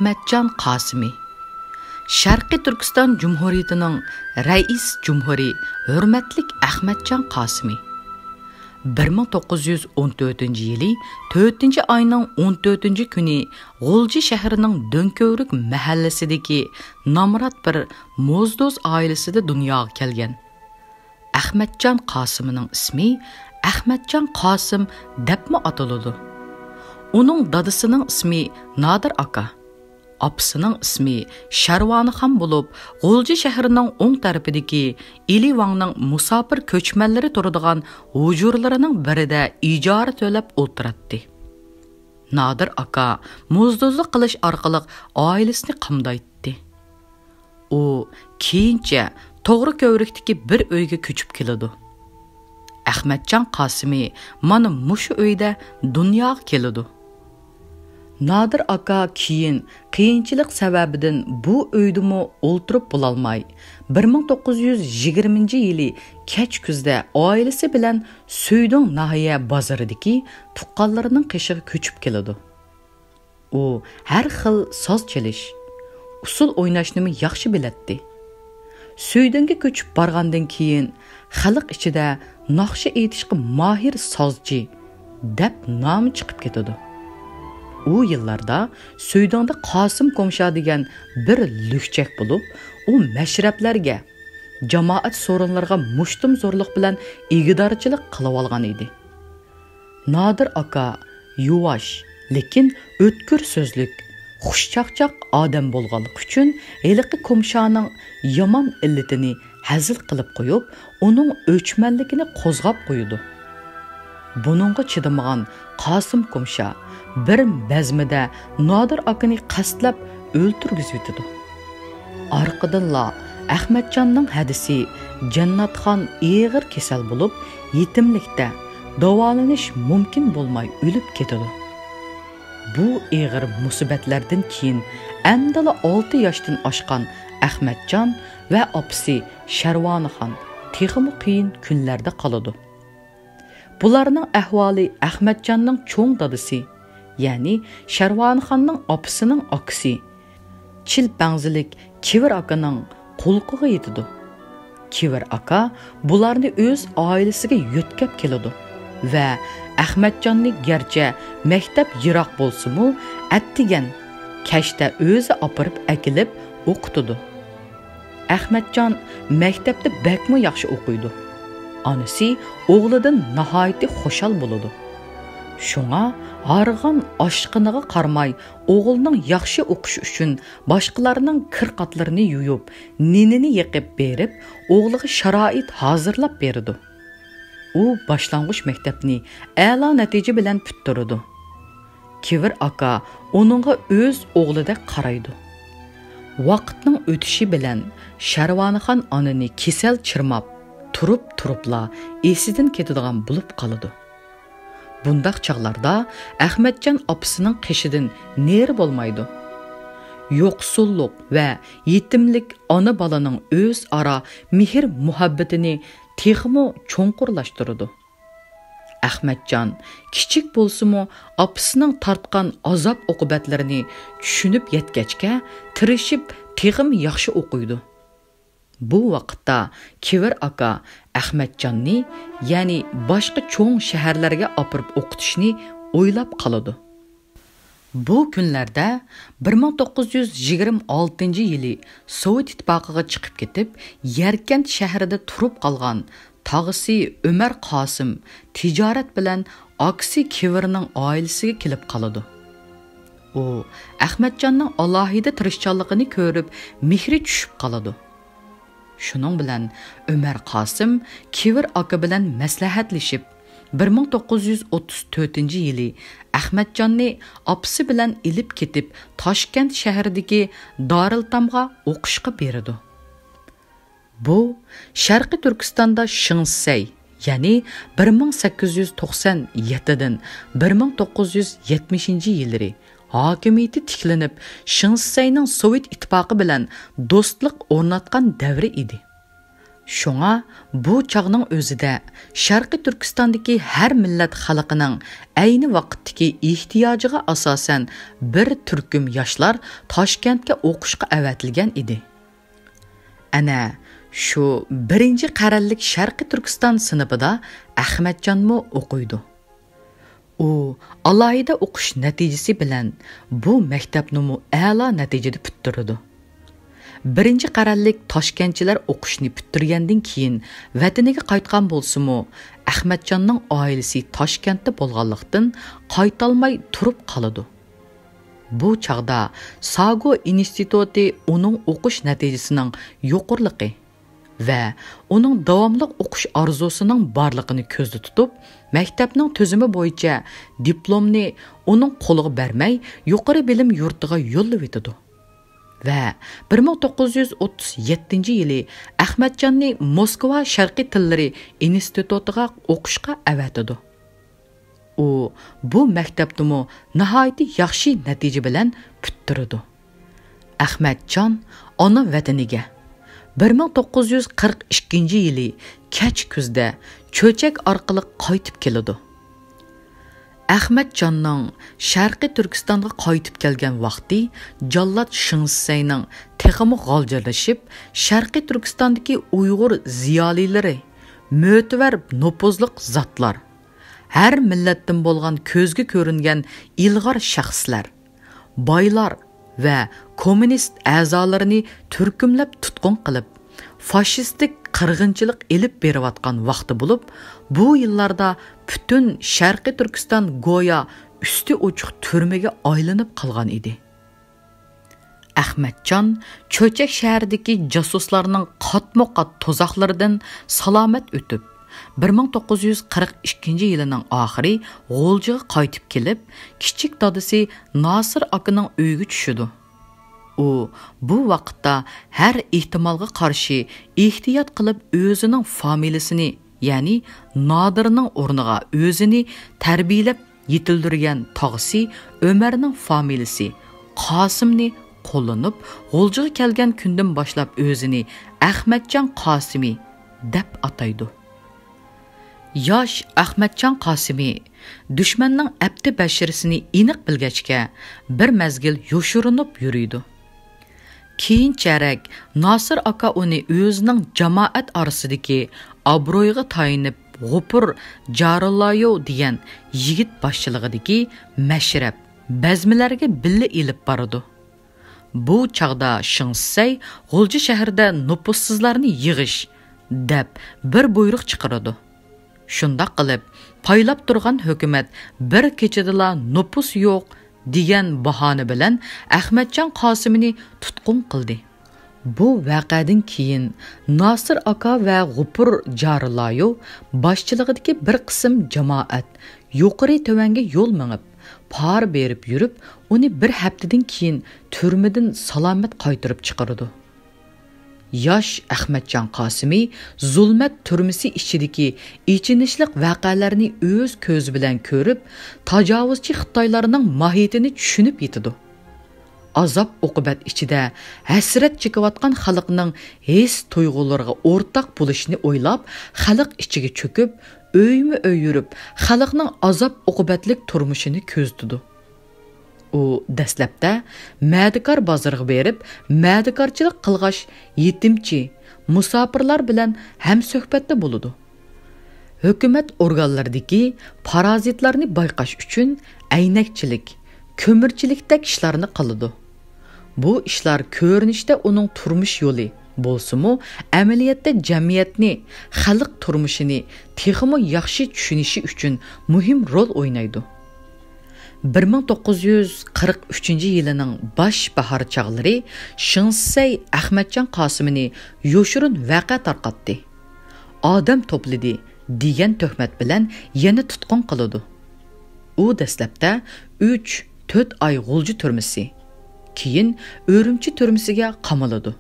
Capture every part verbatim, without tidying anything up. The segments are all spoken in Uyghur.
ئەخمەتجان قاسىمى. شەرقىي تۈركىستان جۇمھۇرىيىتىنىڭ رەئىس جۇمھۇرى، ھۆرمەتلىك ئەخمەتجان قاسىمى. بىر مىڭ توققۇز يۈز ئون تۆتىنچى يىلى تۆتىنچى ئاينىڭ ئون تۆتىنچى كۈنى غۇلجا شەھىرىنىڭ دۆڭكۆۋرۈك مەھەللىسىدىكى نامرات بىر موزدوز ئائىلىسىدە دۇنياغا كەلگەن. ئەخمەتجان قاسىمىنىڭ ئىسمى ئەخمەتجان قاسىم دەپمۇ ئاتىلىدۇ. ئۇنىڭ دادىسىنىڭ ئىسمى نادىر ئاكا، ئاپىسىنىڭ ئىسمى شەرۋانىخان بولۇپ، غۇلجا شەھىرىنىڭ ئوڭ تەرىپىدىكى ئىلى ۋاڭنىڭ مۇساپىر كۆچمەنلىرى تۇرىدىغان ھۇجرىلىرىنىڭ بىرىدە ئىجارە تۆلەپ ئولتۇراتتى. نادىر ئاكا موزدوزلۇق قىلىش ئارقىلىق ئائىلىسىنى قامدايتتى. ئۇ كېيىنچە توغرا كۆۋرۈكتىكى بىر ئۆيگە كۆچۈپ كېلىدۇ. ئەخمەتجان قاسىمى مانا مۇشۇ ئۆيدە دۇنياغا كېلىدۇ. نادىر ئاكا كېيىن قىيىنچىلىق سەۋەبىدىن بۇ ئۆيدىمۇ ئولتۇرۇپ بولالماي، بىر مىڭ توققۇز يۈز يىگىرمىنچى يىلى كەچ كۈزدە ئائىلىسى بىلەن سۈيدۈڭ ناھىيە بازىرىدىكى تۇغقانلىرىنىڭ قېشىغا كۆچۈپ كېلىدۇ. ئۇ ھەر خىل ساز چېلىش، ئۇسسۇل ئويناشنىمۇ ياخشى بىلەتتى. سۈيدۈڭگە كۆچۈپ بارغاندىن كېيىن، خەلق ئىچىدە ناخشا ئېيتىشقا ماھىر سازچى دەپ نامى چىقىپ كېتىدۇ. ئۇ يىللاردا سۈيدۈڭدە قاسىم كومشا دېگەن بىر لۈكچەك بولۇپ، ئۇ مەشرەپلەرگە، جامائەت سورۇنلىرىغا مۇشتۇمزورلۇق بىلەن ئىگىدارچىلىق قىلىۋالغان ئىدى. نادىر ئاكا يۇۋاش، لېكىن ئۆتكۈر سۆزلۈك، خۇشچاقچاق ئادەم بولغانلىقى ئۈچۈن ھېلىقى كومشانىڭ يامان ئىللىتىنى ھەزىل قىلىپ قويۇپ، ئۇنىڭ ئۆچمەنلىكىنى قوزغاپ قويىدۇ. بۇنىڭغا چىدىمىغان قاسىم كومشا بىر بەزمىدە نادىر ئاكىنى قەستلەپ ئۆلتۈرگۈزۈۋېتىدۇ. ئارقىدىنلا ئەخمەتجاننىڭ ھەدىسى جەننەتخان ئېغىر كېسەل بولۇپ، يېتىملىكتە، داۋالىنىش مۇمكىن بولماي ئۆلۈپ كېتىدۇ. بۇ ئېغىر مۇسىبەتلەردىن كېيىن ئەمدىلا ئالتە ياشتىن ئاشقان ئەخمەتجان ۋە ئاپىسى شەرۋانىخان تېخىمۇ قىيىن كۈنلەردە قالىدۇ. بۇلارنىڭ ئەھۋالى ئەخمەتجاننىڭ چوڭ دادىسى، يەنى شەرۋانىخاننىڭ ئاپىسىنىڭ ئاكىسى، چىلپەڭزىلىك كىۋىر ئاكىنىڭ قۇلىقىغا يېتىدۇ. كىۋىر ئاكا بۇلارنى ئۆز ئائىلىسىگە يۆتكەپ كېلىدۇ ۋە ئەخمەتجاننى گەرچە مەكتەپ يىراق بولسىمۇ، ئەتىگەن، كەچتە ئۆزى ئاپىرىپ ئەكېلىپ ئوقۇتىدۇ. ئەخمەتجان مەكتەپتە بەكمۇ ياخشى ئوقۇيدۇ. ئانىسى ئوغلىدىن ناھايىتى خۇشال بولىدۇ. شۇڭا ھارغان ئاشقىنىغا قارىماي، ئوغلىنىڭ ياخشى ئوقۇشى ئۈچۈن باشقىلارنىڭ كىر-قاتلىرىنى يۇيۇپ، نېنىنى يېقىپ بېرىپ، ئوغلىغا شارائىت ھازىرلاپ بېرىدۇ. ئۇ باشلانغۇچ مەكتەپنى ئەلا نەتىجە بىلەن پۈتتۈرىدۇ. كىۋىر ئاكا ئۇنىڭغا ئۆز ئوغلىدەك قارايدۇ. ۋاقىتنىڭ ئۆتۈشى بىلەن شەرۋانىخان ئانىنى كېسەل چىرماپ، تۇرۇپ-تۇرۇپلا ئېسىدىن كېتىدىغان بولۇپ قالىدۇ. بۇنداق چاغلاردا ئەخمەتجان ئاپىسىنىڭ قېشىدىن نېرى بولمايدۇ. يوقسۇللۇق ۋە يېتىملىك ئانا-بالىنىڭ ئۆزئارا مېھىر-مۇھەببىتىنى تېخىمۇ چوڭقۇرلاشتۇرىدۇ. ئەخمەتجان كىچىك بولسىمۇ، ئاپىسىنىڭ تارتقان ئازاب-ئوقۇبەتلىرىنى چۈشىنىپ يەتكەچكە، تىرىشىپ تېخىمۇ ياخشى ئوقۇيدۇ. بۇ ۋاقىتتا كىۋىر ئاكا ئەخمەتجاننى، يەنى باشقا چوڭ شەھەرلەرگە ئاپىرىپ ئوقۇتۇشنى ئويلاپ قالىدۇ. بۇ كۈنلەردە بىر مىڭ توققۇز يۈز يىگىرمە ئالتىنچى يىلى سوۋېت ئىتتىپاقىغا چىقىپ كېتىپ، يەركەنت شەھىرىدە تۇرۇپ قالغان تاغىسى ئۆمەر قاسىم تىجارەت بىلەن ئاكىسى كىۋىرنىڭ ئائىلىسىگە كېلىپ قالىدۇ. ئۇ ئەخمەتجاننىڭ ئالاھىدە تىرىشچانلىقىنى كۆرۈپ، مېھرى چۈشۈپ قالىدۇ. شۇنىڭ بىلەن ئۆمەر قاسىم كىۋىر ئاكا بىلەن مەسلىھەتلىشىپ، بىر مىڭ توققۇز يۈز ئوتتۇز تۆتىنچى يىلى ئەخمەتجاننى ئاپىسى بىلەن ئېلىپ كېتىپ، تاشكەنت شەھىرىدىكى دارىلئېتامغا ئوقۇشقا بېرىدۇ. بۇ شەرقىي تۈركىستاندا شېڭ شىسەي، يەنى بىر مىڭ سەككىز يۈز توقسان يەتتىدىن بىر مىڭ توققۇز يۈز يەتمىشىنچى يىللىرى ھاكىمىيىتى تىكلىنىپ، شېڭ شىسەينىڭ سوۋېت ئىتتىپاقى بىلەن دوستلۇق ئورناتقان دەۋرى ئىدى. شۇڭا بۇ چاغنىڭ ئۆزىدە شەرقىي تۈركىستاندىكى ھەر مىللەت خەلقىنىڭ ئەينى ۋاقىتتىكى ئېھتىياجىغا ئاساسەن بىر تۈركۈم ياشلار تاشكەنتكە ئوقۇشقا ئەۋەتىلگەن ئىدى. ئەنە شۇ بىرىنچى قەرەللىك شەرقىي تۈركىستان سىنىپىدا ئەخمەتجانمۇ ئوقۇيدۇ. ئۇ ئالاھىدە ئوقۇش نەتىجىسى بىلەن بۇ مەكتەپنىمۇ ئەلا نەتىجىدە پۈتتۈرىدۇ. بىرىنچى قەرەللىك تاشكەنتچىلەر ئوقۇشنى پۈتتۈرگەندىن كېيىن ۋەتىنىگە قايتقان بولسىمۇ، ئەخمەتجاننىڭ ئائىلىسى تاشكەنتتە بولغانلىقتىن، قايتالماي تۇرۇپ قالىدۇ. بۇ چاغدا ساگو ئىنستىتۇتى ئۇنىڭ ئوقۇش نەتىجىسىنىڭ يۇقىرىلىقى ۋە ئۇنىڭ داۋاملىق ئوقۇش ئارزۇسىنىڭ بارلىقىنى كۆزدە تۇتۇپ، مەكتەپنىڭ تۈزۈمى بويىچە دىپلومنى ئۇنىڭ قولىغا بەرمەي، يۇقىرى بىلىم يۇرتىغا يوللىۋېتىدۇ ۋە بىر مىڭ توققۇز يۈز ئوتتۇز يەتتىنچى يىلى ئەخمەتجاننى موسكۋا شەرقىي تىللىرى ئىنستىتۇتىغا ئوقۇشقا ئەۋەتىدۇ. ئۇ بۇ مەكتەپتىمۇ ناھايىتى ياخشى نەتىجە بىلەن پۈتتۈرىدۇ. ئەخمەتجان ئانا ۋەتىنىگە بىر مىڭ توققۇز يۈز قىرىق ئىككىنچى يىلى كەچ كۈزدە چۆچەك ئارقىلىق قايتىپ كېلىدۇ. ئەخمەتجاننىڭ شەرقىي تۈركىستانغا قايتىپ كەلگەن ۋاقتى جاللات شېڭ شىسەينىڭ تېخىمۇ غالجىرلىشىپ، شەرقىي تۈركىستاندىكى ئۇيغۇر زىيالىيلىرى، مۆتىۋەر نوپۇزلۇق زاتلار، ھەر مىللەتتىن بولغان كۆزگە كۆرۈنگەن ئىلغار شەخسلەر، بايلار ۋە كوممۇنىست ئەزالىرىنى تۈركۈملەپ تۇتقۇن قىلىپ، فاشىستىك قىرغىنچىلىق ئېلىپ بېرىۋاتقان ۋاقتى بولۇپ، بۇ يىللاردا پۈتۈن شەرقىي تۈركىستان گويا ئۈستى ئوچۇق تۈرمىگە ئايلىنىپ قالغان ئىدى. ئەخمەتجان چۆچەك شەھىرىدىكى جاسۇسلارنىڭ قاتمۇ قات تۇزاقلىرىدىن سالامەت ئۆتۈپ، بىر مىڭ توققۇز يۈز قىرىق ئىككىنچى يىلىنىڭ ئاخىرى غۇلجىغا قايتىپ كېلىپ، كىچىك دادىسى ناسىر ئاكىنىڭ ئۆيىگە چۈشىدۇ. ئۇ بۇ ۋاقىتتا ھەر ئېھتىمالغا قارشى ئېھتىيات قىلىپ ئۆزىنىڭ فامىلىسىنى، يەنى نادىرنىڭ ئورنىغا ئۆزىنى تەربىيەلەپ يېتىلدۈرگەن تاغىسى ئۆمەرنىڭ فامىلىسى قاسىمنى قوللىنىپ، غۇلجىغا كەلگەن كۈندىن باشلاپ ئۆزىنى ئەخمەتجان قاسىمى دەپ ئاتايدۇ. ياش ئەخمەتجان قاسىمى دۈشمەننىڭ ئەپتى بەشىرىسىنى ئېنىق بىلگەچكە، بىر مەزگىل يوشۇرۇنۇپ يۈرىدۇ. كېيىنچەرەك ناسىر ئاكا ئۇنى ئۆزىنىڭ جامائەت ئارىسىدىكى ئابرۇيىغا تايىنىپ، غوپۇر جارىلايو دېگەن يىگىت باشچىلىقىدىكى مەشرەپ، بەزمىلەرگە بىللە ئېلىپ بارىدۇ. بۇ چاغدا شېڭ شىسەي غۇلجا شەھىرىدە نوپۇسسىزلارنى يىغىش دەپ بىر بۇيرۇق چىقىرىدۇ. شۇنداق قىلىپ، پايلاپ تۇرغان ھۆكۈمەت بىر كېچىدىلا نوپۇس يوق دېگەن باھانە بىلەن ئەخمەتجان قاسىمىنى تۇتقۇن قىلدى. بۇ ۋەقەدىن كېيىن ناسىر ئاكا ۋە غوپۇر جارىلايو باشچىلىقىدىكى بىر قىسىم جامائەت يۇقىرى تۆۋەنگە يول مېڭىپ، پارا بېرىپ يۈرۈپ، ئۇنى بىر ھەپتىدىن كېيىن تۈرمىدىن سالامەت قايتۇرۇپ چىقىرىدۇ. ياش ئەخمەتجان قاسىمى زۇلمەت تۈرمىسى ئىچىدىكى ئېچىنىشلىق ۋەقەلەرنى ئۆز كۆزى بىلەن كۆرۈپ، تاجاۋۇزچى خىتايلارنىڭ ماھىيىتىنى چۈشىنىپ يېتىدۇ. ئازاب-ئوقۇبەت ئىچىدە ھەسرەت چېكىۋاتقان خەلقنىڭ ھېس-تۇيغۇلىرىغا ئورتاق بولۇشنى ئويلاپ، خەلق ئىچىگە چۆكۈپ، ئۆيمۇ-ئۆي يۈرۈپ، خەلقنىڭ ئازاب-ئوقۇبەتلىك تۇرمۇشىنى كۆزىتىدۇ. ئۇ دەسلەپتە مەدىكار بازىرىغا بېرىپ، مەدىكارچىلىق قىلغاچ، يېتىمچى، مۇساپىرلار بىلەن ھەمسۆھبەتتە بولىدۇ. ھۆكۈمەت ئورگانلىرىدىكى پارازىتلارنى بايقاش ئۈچۈن ئەينەكچىلىك، كۆمۈرچىلىكتەك ئىشلارنى قىلىدۇ. بۇ ئىشلار كۆرۈنۈشتە ئۇنىڭ تۇرمۇش يولى بولسىمۇ، ئەمەلىيەتتە جەمئىيەتنى، خەلق تۇرمۇشىنى تېخىمۇ ياخشى چۈشىنىشى ئۈچۈن مۇھىم رول ئوينايدۇ. بىر مىڭ توققۇز يۈز قىرىق ئۈچىنچى يىلىنىڭ باش باھار چاغلىرى شېڭ شىسەي ئەخمەتجان قاسىمىنى يوشۇرۇن ۋەقە تارقاتتى، ئادەم توپلىدى دېگەن تۆھمەت بىلەن يەنە تۇتقۇن قىلىدۇ. ئۇ دەسلەپتە ئۈچ، تۆت ئاي غۇلجا تۈرمىسى، كېيىن ئۈرۈمچى تۈرمىسىگە قامىلىدۇ.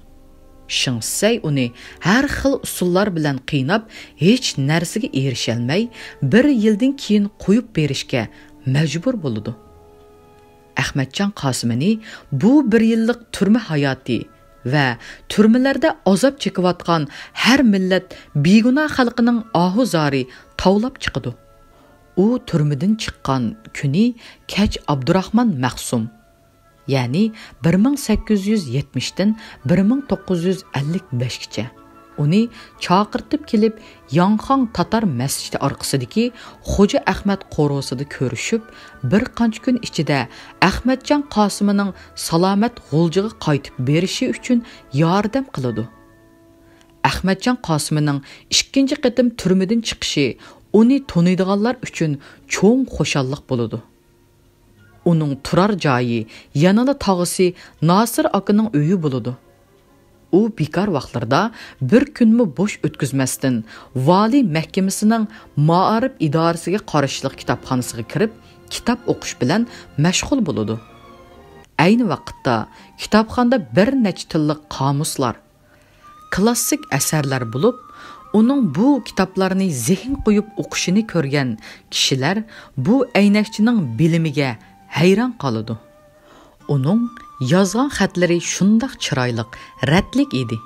شېڭ شىسەي ئۇنى ھەر خىل ئۇسۇللار بىلەن قىيناپ، ھېچ نەرسىگە ئېرىشەلمەي، بىر يىلدىن كېيىن قويۇپ بېرىشكە مەجبۇر بولىدۇ. ئەخمەتجان قاسىمىنى بۇ بىر يىللىق تۈرمە ھاياتى ۋە تۈرمىلەردە ئازاب چېكىۋاتقان ھەر مىللەت بىگۇناھ خەلقىنىڭ ئاھۇ-زارى تاۋلاپ چىقىدۇ. ئۇ تۈرمىدىن چىققان كۈنى كەچ ئابدۇراخمان مەخسۇم، يەنى بىر مىڭ سەككىز يۈز يەتمىشتىن بىر مىڭ توققۇز يۈز ئەللىك بەشكىچە، ئۇنى چاقىرتىپ كېلىپ، ياڭخاڭ تاتار مەسچىتى ئارقىسىدىكى خوجا ئەخمەت قورۇسىدا كۆرۈشۈپ، بىر قانچە كۈن ئىچىدە ئەخمەتجان قاسىمىنىڭ سالامەت غۇلجىغا قايتىپ بېرىشى ئۈچۈن ياردەم قىلىدۇ. ئەخمەتجان قاسىمىنىڭ ئىككىنچى قېتىم تۈرمىدىن چىقىشى ئۇنى تونۇيدىغانلار ئۈچۈن چوڭ خۇشاللىق بولىدۇ. ئۇنىڭ تۇرار جايى يەنىلا تاغىسى ناسىر ئاكىنىڭ ئۆيى بولىدۇ. ئۇ بىكار ۋاقىتلىرىدا بىر كۈنمۇ بوش ئۆتكۈزمەستىن، ۋالىي مەھكىمىسىنىڭ مائارىپ ئىدارىسىگە قاراشلىق كىتابخانىسىغا كىرىپ، كىتاب ئوقۇش بىلەن مەشغۇل بولىدۇ. ئەينى ۋاقىتتا كىتابخانىدا بىر نەچچە تىللىق قامۇسلار، كلاسسىك ئەسەرلەر بولۇپ، ئۇنىڭ بۇ كىتابلارنى زېھىن قويۇپ ئوقۇشىنى كۆرگەن كىشىلەر بۇ ئەينەكچىنىڭ بىلىمىگە ھەيران قالىدۇ. ئۇنىڭ يازغان خەتلىرى شۇنداق چىرايلىق، رەتلىك ئىدى.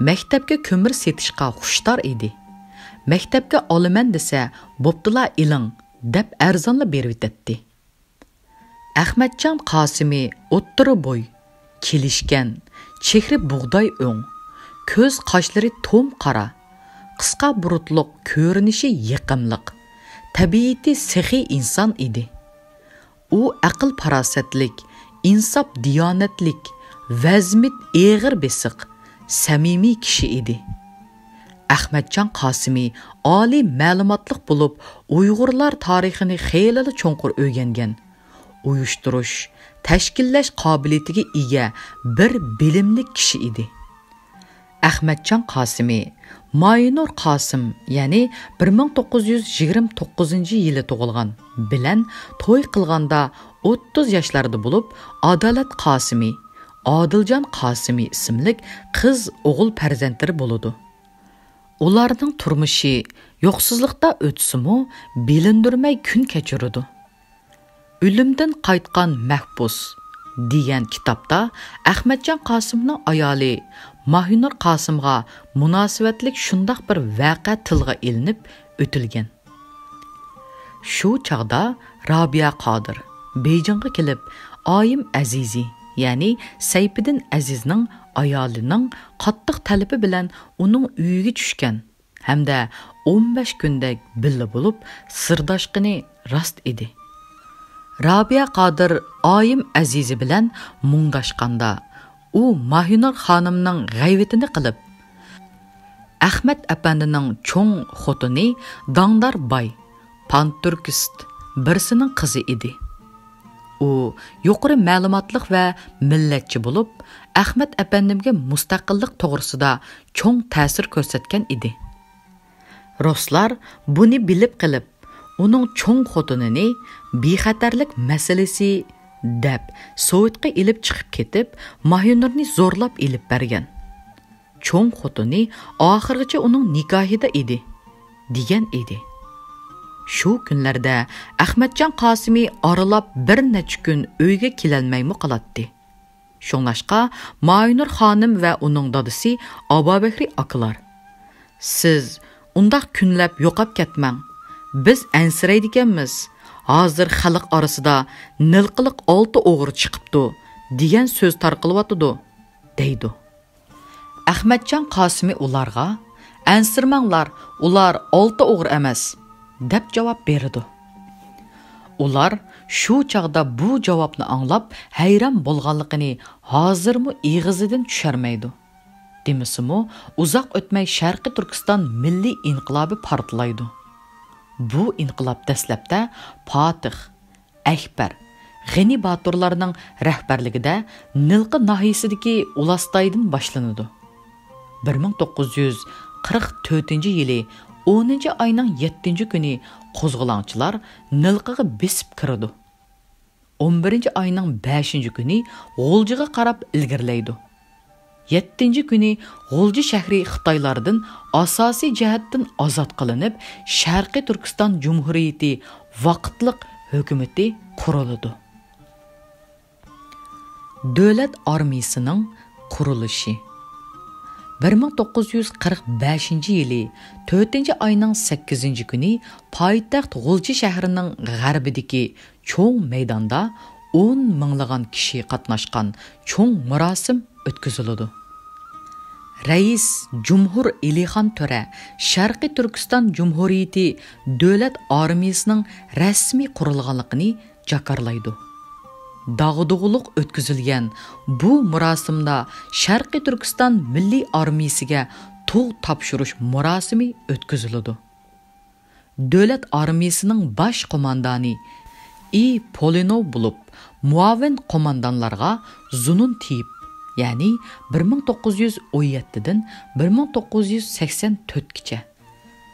مەكتەپكە كۆمۈر سېتىشقا خۇشتار ئىدى. مەكتەپكە ئالىمەن دېسە، بوپتۇلا ئېلىڭ، دەپ ئەرزانلا بېرىۋېتەتتى. ئەخمەتجان قاسىمى ئوتتۇرا بوي، كېلىشكەن، چېھرى بۇغداي ئۆڭ، كۆز قاشلىرى توم قارا، قىسقا بۇرۇتلۇق، كۆرۈنۈشى يېقىملىق، تەبىئىتى سېخىي ئىنسان ئىدى. ئۇ ئەقىل-پاراسەتلىك، ئىنساپ-دىيانەتلىك، ۋەزمىت ئېغىر بېسىق، سەمىمىي كىشى ئىدى. ئەخمەتجان قاسىمى ئالىي مەلۇماتلىق بولۇپ، ئۇيغۇرلار تارىخىنى خېلىلا چوڭقۇر ئۆگەنگەن، ئۇيۇشتۇرۇش، تەشكىللەش قابىلىيىتىگە ئىگە بىر بىلىملىك كىشى ئىدى. ئەخمەتجان قاسىمى ماھىنۇر قاسىم، يەنى بىر مىڭ توققۇز يۈز يىگىرمە توققۇزىنچى يىلى تۇغۇلغان، بىلەن توي قىلغاندا ئوتتۇز ياشلاردا بولۇپ، ئادالەت قاسىمى، ئادىلجان قاسىمى ئىسىملىك قىز ئوغۇل پەرزەنتلىرى بولىدۇ. ئۇلارنىڭ تۇرمۇشى يوقسۇزلۇقتا ئۆتسىمۇ، بىلىندۈرمەي كۈن كەچۈرىدۇ. ئۆلۈمدىن قايتقان مەھبۇس دېگەن كىتابتا ئەخمەتجان قاسىمنىڭ ئايالى ماھىنۇر قاسىمغا مۇناسىۋەتلىك شۇنداق بىر ۋەقە تىلغا ئېلىنىپ ئۆتۈلگەن. شۇ چاغدا رابىيە قادىر بېيجىڭغا كېلىپ، ئايىم ئەزىزى، يەنى سەيپىدىن ئەزىزنىڭ ئايالىنىڭ قاتتىق تەلىپى بىلەن ئۇنىڭ ئۆيىگە چۈشكەن ھەمدە ئون بەش كۈندەك بىللە بولۇپ سىرداشقىنى راست ئىدى. رابىيە قادىر ئايىم ئەزىزى بىلەن مۇڭداشقاندا، ئۇ ماھىنۇر خانىمنىڭ غەيۋىتىنى قىلىپ، ئەخمەت ئەپەندىنىڭ چوڭ خوتۇنى داڭدار باي، پانتۈركىست بىرسىنىڭ قىزى ئىدى. ئۇ يۇقىرى مەلۇماتلىق ۋە مىللەتچى بولۇپ، ئەخمەت ئەپەندىمگە مۇستەقىللىق توغرىسىدا چوڭ تەسىر كۆرسەتكەن ئىدى. رۇسلار بۇنى بىلىپ قېلىپ، ئۇنىڭ چوڭ خوتۇنىنى بىخەتەرلىك مەسىلىسى دەپ سوۋېتقا ئېلىپ چىقىپ كېتىپ، ماھىنۇرنى زورلاپ ئېلىپ بەرگەن. چوڭ خوتۇنى ئاخىرغىچە ئۇنىڭ نىكاھىدا ئىدى، دېگەن ئىدى. شۇ كۈنلەردە ئەخمەتجان قاسىمى ئارىلاپ بىر نەچچە كۈن ئۆيگە كېلەلمەيمۇ قالاتتى. شۇڭلاشقا ماھىنۇر خانىم ۋە ئۇنىڭ دادىسى ئابابەكرى ئاكىلار، «سىز ئۇنداق كۈنلەپ يوقاپ كەتمەڭ. بىز ئەنسىرەيدىكەنمىز. ھازىر خەلق ئارىسىدا نىلقىلىق ئالتە ئوغرى چىقىپتۇ، دېگەن سۆز تارقىلىۋاتىدۇ» دەيدۇ. ئەخمەتجان قاسىمى ئۇلارغا، «ئەنسىرىمەڭلار، ئۇلار ئالتە ئوغرى ئەمەس» دەپ جاۋاب بېرىدۇ. ئۇلار شۇ چاغدا بۇ جاۋابنى ئاڭلاپ ھەيران بولغانلىقىنى ھازىرمۇ ئېغىزىدىن چۈشەرمەيدۇ. دېمىسىمۇ، ئۇزاق ئۆتمەي شەرقىي تۈركىستان مىللىي ئىنقىلابى پارتلايدۇ. بۇ ئىنقىلاب دەسلەپتە پاتىخ، ئەكبەر، غېنى باتۇرلارنىڭ رەھبەرلىكىدە نىلقا ناھىيىسىدىكى ئۇلاستايدىن باشلىنىدۇ. بىر مىڭ توققۇز يۈز قىرىق تۆتىنچى يىلى ئونىنچى ئاينىڭ يەتتىنچى كۈنى قوزغىلاڭچىلار نىلقىغا بېسىپ كىرىدۇ. ئون بىرىنچى ئاينىڭ بەشىنچى كۈنى غۇلجىغا قاراپ ئىلگىرىلەيدۇ. يەتتىنچى كۈنى غۇلجا شەھىرى خىتايلاردىن ئاساسىي جەھەتتىن ئازاد قىلىنىپ، شەرقىي تۈركىستان جۇمھۇرىيىتى ۋاقىتلىق ھۆكۈمىتى قۇرۇلىدۇ. دۆلەت ئارمىيىسىنىڭ قۇرۇلۇشى. بىر مىڭ توققۇز يۈز قىرىق بەشىنچى يىلى تۆتىنچى ئاينىڭ سەككىزىنچى كۈنى پايتەخت غۇلجا شەھىرىنىڭ غەربىدىكى چوڭ مەيداندا ئون مىڭلىغان كىشى قاتناشقان چوڭ مۇراسىم ئۆتكۈزۈلىدۇ. رەئىس جۇمھۇر ئېلىخان تۆرە شەرقىي تۈركىستان جۇمھۇرىيىتى دۆلەت ئارمىيىسىنىڭ رەسمىي قۇرۇلغانلىقىنى جاكارلايدۇ. داغدۇغىلىق ئۆتكۈزۈلگەن بۇ مۇراسىمدا شەرقىي تۈركىستان مىللىي ئارمىيىسىگە تۇغ تاپشۇرۇش مۇراسىمى ئۆتكۈزۈلىدۇ. دۆلەت ئارمىيىسىنىڭ باش قوماندانى ئى پولىنوۋ بولۇپ، مۇئاۋىن قوماندانلارغا زۇنۇن تېيىپ، يەنى بىر مىڭ توققۇز يۈز ئون يەتتىدىن بىر مىڭ توققۇز يۈز سەكسەن تۆتكىچە،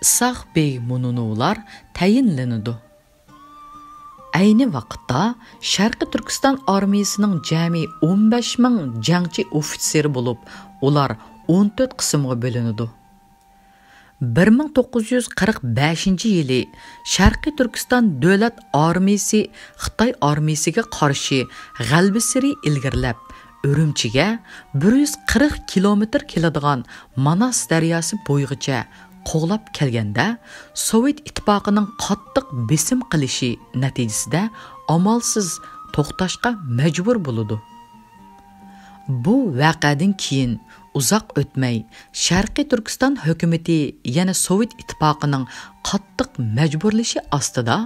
ئىساق بېگ مۇنۇنوۋلار تەيىنلىنىدۇ. ئەينى ۋاقىتتا شەرقىي تۈركىستان ئارمىيىسىنىڭ جەمئىي ئون بەش مىڭ جەڭچى ئوفىتسېرى بولۇپ، ئۇلار ئون تۆت قىسىمغا بۆلۈنىدۇ. بىر مىڭ توققۇز يۈز قىرىق بەشىنچى يىلى شەرقىي تۈركىستان دۆلەت ئارمىيىسى خىتاي ئارمىيىسىگە قارشى غەلىبىسېرى ئىلگىرىلەپ، ئۈرۈمچىگە بىر يۈز قىرىق كىلومېتىر كېلىدىغان ماناس دەرياسى بويىغىچە قوغلاپ كەلگەندە، سوۋېت ئىتتىپاقىنىڭ قاتتىق بېسىم قىلىشى نەتىجىسىدە ئامالسىز توختاشقا مەجبۇر بولىدۇ. بۇ ۋەقەدىن كېيىن ئۇزاق ئۆتمەي، شەرقىي تۈركىستان ھۆكۈمىتى يەنە سوۋېت ئىتتىپاقىنىڭ قاتتىق مەجبۇرلىشى ئاستىدا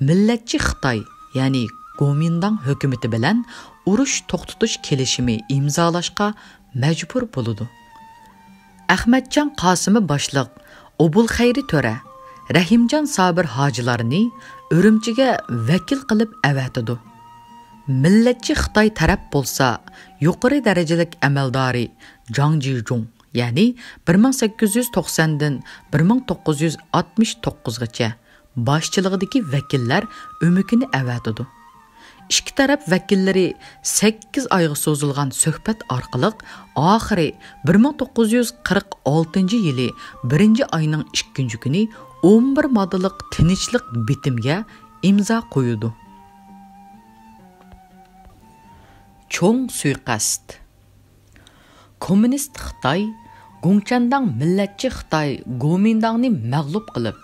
مىللەتچى خىتاي، يەنى گومىنداڭ ھۆكۈمىتى بىلەن ئۇرۇش توختىتىش كېلىشىمى ئىمزالاشقا مەجبۇر بولىدۇ. ئەخمەتجان قاسىمى باشلىق ئوبۇلخەيرى تۆرە، رەھىمجان سابىر ھاجىلارنى ئۈرۈمچىگە ۋەكىل قىلىپ ئەۋەتىدۇ. مىللەتچى خىتاي تەرەپ بولسا يۇقىرى دەرىجىلىك ئەمەلدارى جاڭ جىجۇڭ، يەنى بىر مىڭ سەككىز يۈز توقساندىن بىر مىڭ توققۇز يۈز ئاتمىش توققۇزغىچە باشچىلىقىدىكى ۋەكىللەر ئۆمىكىنى ئەۋەتىدۇ. ئىككى تەرەپ ۋەكىللىرى سەككىز ئايغا سوزۇلغان سۆھبەت ئارقىلىق ئاخىرى بىر مىڭ توققۇز يۈز قىرىق ئالتىنچى يىلى بىرىنچى ئاينىڭ ئىككىنچى كۈنى ئون بىر ماددىلىق تىنچلىق بىتىمگە ئىمزا قويىدۇ. چوڭ سۇيىقەست. كوممۇنىست خىتاي، گۇڭچەنداڭ مىللەتچى خىتاي گومىنداڭنى مەغلۇپ قىلىپ،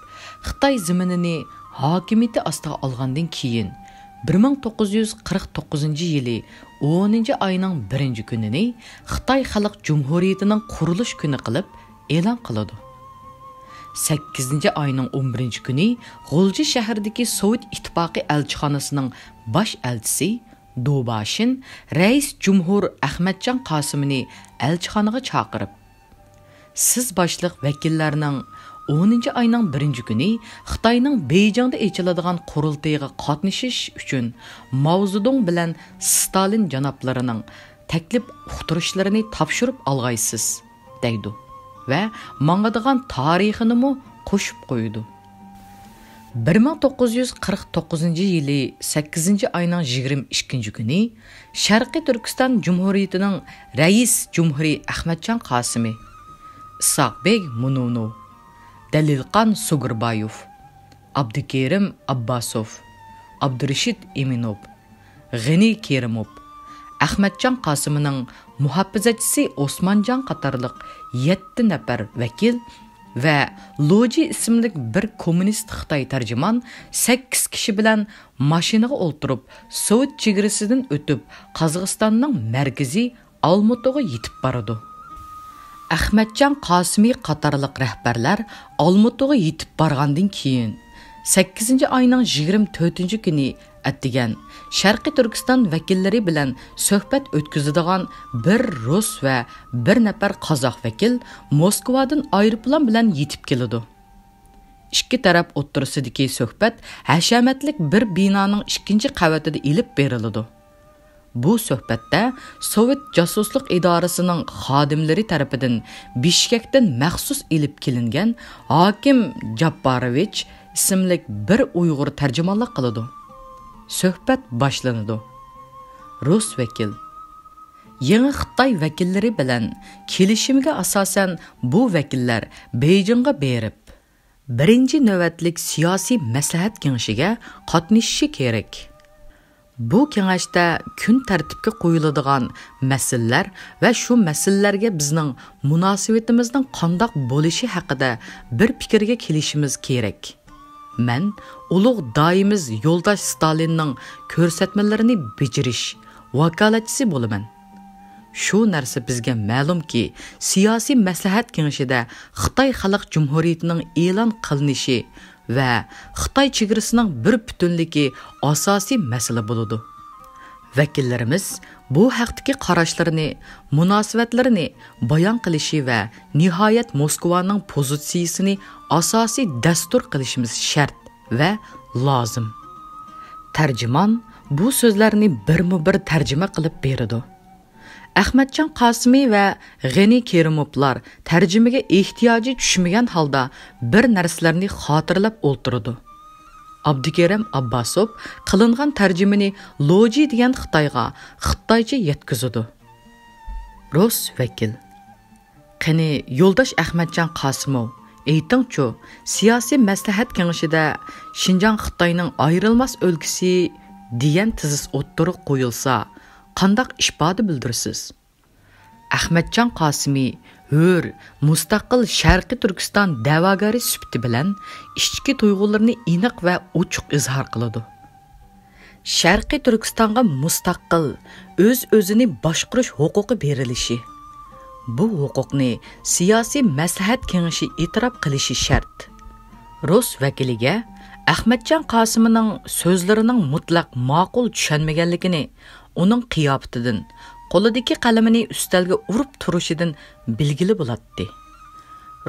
خىتاي زېمىنىنى ھاكىمىيىتى ئاستىغا ئالغاندىن كېيىن، بىر مىڭ توققۇز يۈز قىرىق توققۇزىنچى يىلى ئونىنچى ئاينىڭ بىرىنچى كۈنىنى خىتاي خەلق جۇمھۇرىيىتىنىڭ قۇرۇلۇش كۈنى قىلىپ ئېلان قىلىدۇ. سەككىزىنچى ئاينىڭ ئون بىرىنچى كۈنى غۇلجا شەھىرىدىكى سوۋېت ئىتتىپاقى ئەلچىخانىسىنىڭ باش ئەلچىسى دوباشىن رەئىس جۇمھۇر ئەخمەتجان قاسىمىنى ئەلچىخانىغا چاقىرىپ، سىز باشلىق ۋەكىللەرنىڭ ئونىنچى ئاينىڭ بىرىنچى كۈنى خىتاينىڭ بېيجىڭدا ئېچىلىدىغان قۇرۇلتىيىغا قاتنىشىش ئۈچۈن ماۋزېدۇڭ بىلەن ستالىن جانابلىرىنىڭ تەكلىپ ئۇقتۇرۇشلىرىنى تاپشۇرۇپ ئالغايسىز، دەيدۇ ۋە ماڭىدىغان تارىخىنىمۇ قوشۇپ قويىدۇ. بىر مىڭ توققۇز يۈز قىرىق توققۇزىنچى يىلى سەككىزىنچى ئاينىڭ يىگىرمە ئىككىنچى كۈنى شەرقىي تۈركىستان جۇمھۇرىيىتىنىڭ رەئىس جۇمھۇرى ئەخمەتجان قاسىمى، ئىسھاق بېگ مۇنۇنوۋ، دەلىلقان سۇگۇربايوف، ئابدۇكېرىم ئابباسوف، ئابدۇرېشىت ئىمىنوف، غېنى كېرىموف، ئەخمەتجان قاسىمىنىڭ مۇھاپىزەتچىسى ئوسمانجان قاتارلىق يەتتە نەپەر ۋەكىل ۋە لوجى ئىسىملىك بىر كوممۇنىست خىتاي تەرجىمان سەككىز كىشى بىلەن ماشىنىغا ئولتۇرۇپ، سوۋېت چېگرىسىدىن ئۆتۈپ، قازاقىستاننىڭ مەركىزى ئالمۇتىغا يېتىپ بارىدۇ. ئەخمەتجان قاسىمى قاتارلىق رەھبەرلەر ئالمۇتىغا يېتىپ بارغاندىن كېيىن، سەككىزىنچى ئاينىڭ يىگىرمە تۆتىنچى كۈنى ئەتىگەن شەرقىي تۈركىستان ۋەكىللىرى بىلەن سۆھبەت ئۆتكۈزىدىغان بىر رۇس ۋە بىر نەپەر قازاق ۋەكىل موسكۋادىن ئايروپىلان بىلەن يېتىپ كېلىدۇ. ئىككى تەرەپ ئوتتۇرىسىدىكى سۆھبەت ھەشەمەتلىك بىر بىنانىڭ ئىككىنچى قەۋىتىدە ئېلىپ بېرىلىدۇ. بۇ سۆھبەتتە سوۋېت جاسۇسلۇق ئىدارىسىنىڭ خادىملىرى تەرىپىدىن بىشكەكتىن مەخسۇس ئېلىپ كېلىنگەن ھاكىم جاپپاروۋىچ ئىسىملىك بىر ئۇيغۇر تەرجىمانلىق قىلىدۇ. سۆھبەت باشلىنىدۇ. رۇس ۋەكىل: يېڭى خىتاي ۋەكىللىرى بىلەن كېلىشىمگە ئاساسەن، بۇ ۋەكىللەر بېيجىڭغا بېرىپ، بىرىنچى نۆۋەتلىك سىياسىي مەسلىھەت كېڭىشىگە قاتنىشىشى كېرەك. بۇ كېڭەشتە كۈن تەرتىپكە قويۇلىدىغان مەسىلىلەر ۋە شۇ مەسىلىلەرگە بىزنىڭ مۇناسىۋىتىمىزنىڭ قانداق بولۇشى ھەققىدە بىر پىكىرگە كېلىشىمىز كېرەك. مەن ئۇلۇغ داھىيىمىز يولداش ستالىننىڭ كۆرسەتمىلىرىنى بېجىرىش ۋاكالەتچىسى بولىمەن. شۇ نەرسە بىزگە مەلۇمكى، سىياسىي مەسلىھەت كېڭىشىدە خىتاي خەلق جۇمھۇرىيىتىنىڭ ئېلان قىلىنىشى ۋە خىتاي چېگرىسىنىڭ بىر پۈتۈنلۈكى ئاساسىي مەسىلە بولىدۇ. ۋەكىللىرىمىز بۇ ھەقتىكى قاراشلىرىنى، مۇناسىۋەتلىرىنى بايان قىلىشى ۋە نىھايەت موسكۋانىڭ پوزىتسىيىسىنى ئاساسىي دەستۇر قىلىشىمىز شەرت ۋە لازىم. تەرجىمان بۇ سۆزلەرنى بىرمۇبىر تەرجىمە قىلىپ بېرىدۇ. ئەخمەتجان قاسىمى ۋە غېنى كېرىموۋلار تەرجىمىگە ئېھتىياجى چۈشمىگەن ھالدا بىر نەرسىلەرنى خاتىرىلەپ ئولتۇرىدۇ. ئابدۇكېرىم ئابباسوف قىلىنغان تەرجىمىنى لوجى دېگەن خىتايغا خىتايچە يەتكۈزىدۇ. رۇس ۋەكىل: قېنى، يولداش ئەخمەتجان قاسىموۋ، ئېيتىڭچۇ، سىياسىي مەسلىھەت كېڭىشىدە شىنجاڭ خىتاينىڭ ئايرىلماس ئۆلكىسى دېگەن تېزىس ئوتتۇرىغا قويۇلسا، قانداق ئىپادە بىلدۈرىسىز؟ ئەخمەتجان قاسىمى ھۆر، مۇستەقىل شەرقىي تۈركىستان دەۋاگەرى سۈپىتى بىلەن ئىچكى تۇيغۇلىرىنى ئېنىق ۋە ئوچۇق ئىزھار قىلىدۇ. شەرقىي تۈركىستانغا مۇستەقىل، ئۆز-ئۆزىنى باشقۇرۇش ھوقۇقى بېرىلىشى، بۇ ھوقۇقنى سىياسىي مەسلىھەت كېڭىشى ئېتىراپ قىلىشى شەرت. رۇس ۋەكىلىگە ئەخمەتجان قاسىمىنىڭ سۆزلىرىنىڭ مۇتلەق ماقۇل چۈشەنمىگەنلىكىنى ئۇنىڭ قىياپىتىدىن، قولىدىكى قەلىمىنى ئۈستەلگە ئۇرۇپ تۇرۇشىدىن بىلگىلى بولاتتى.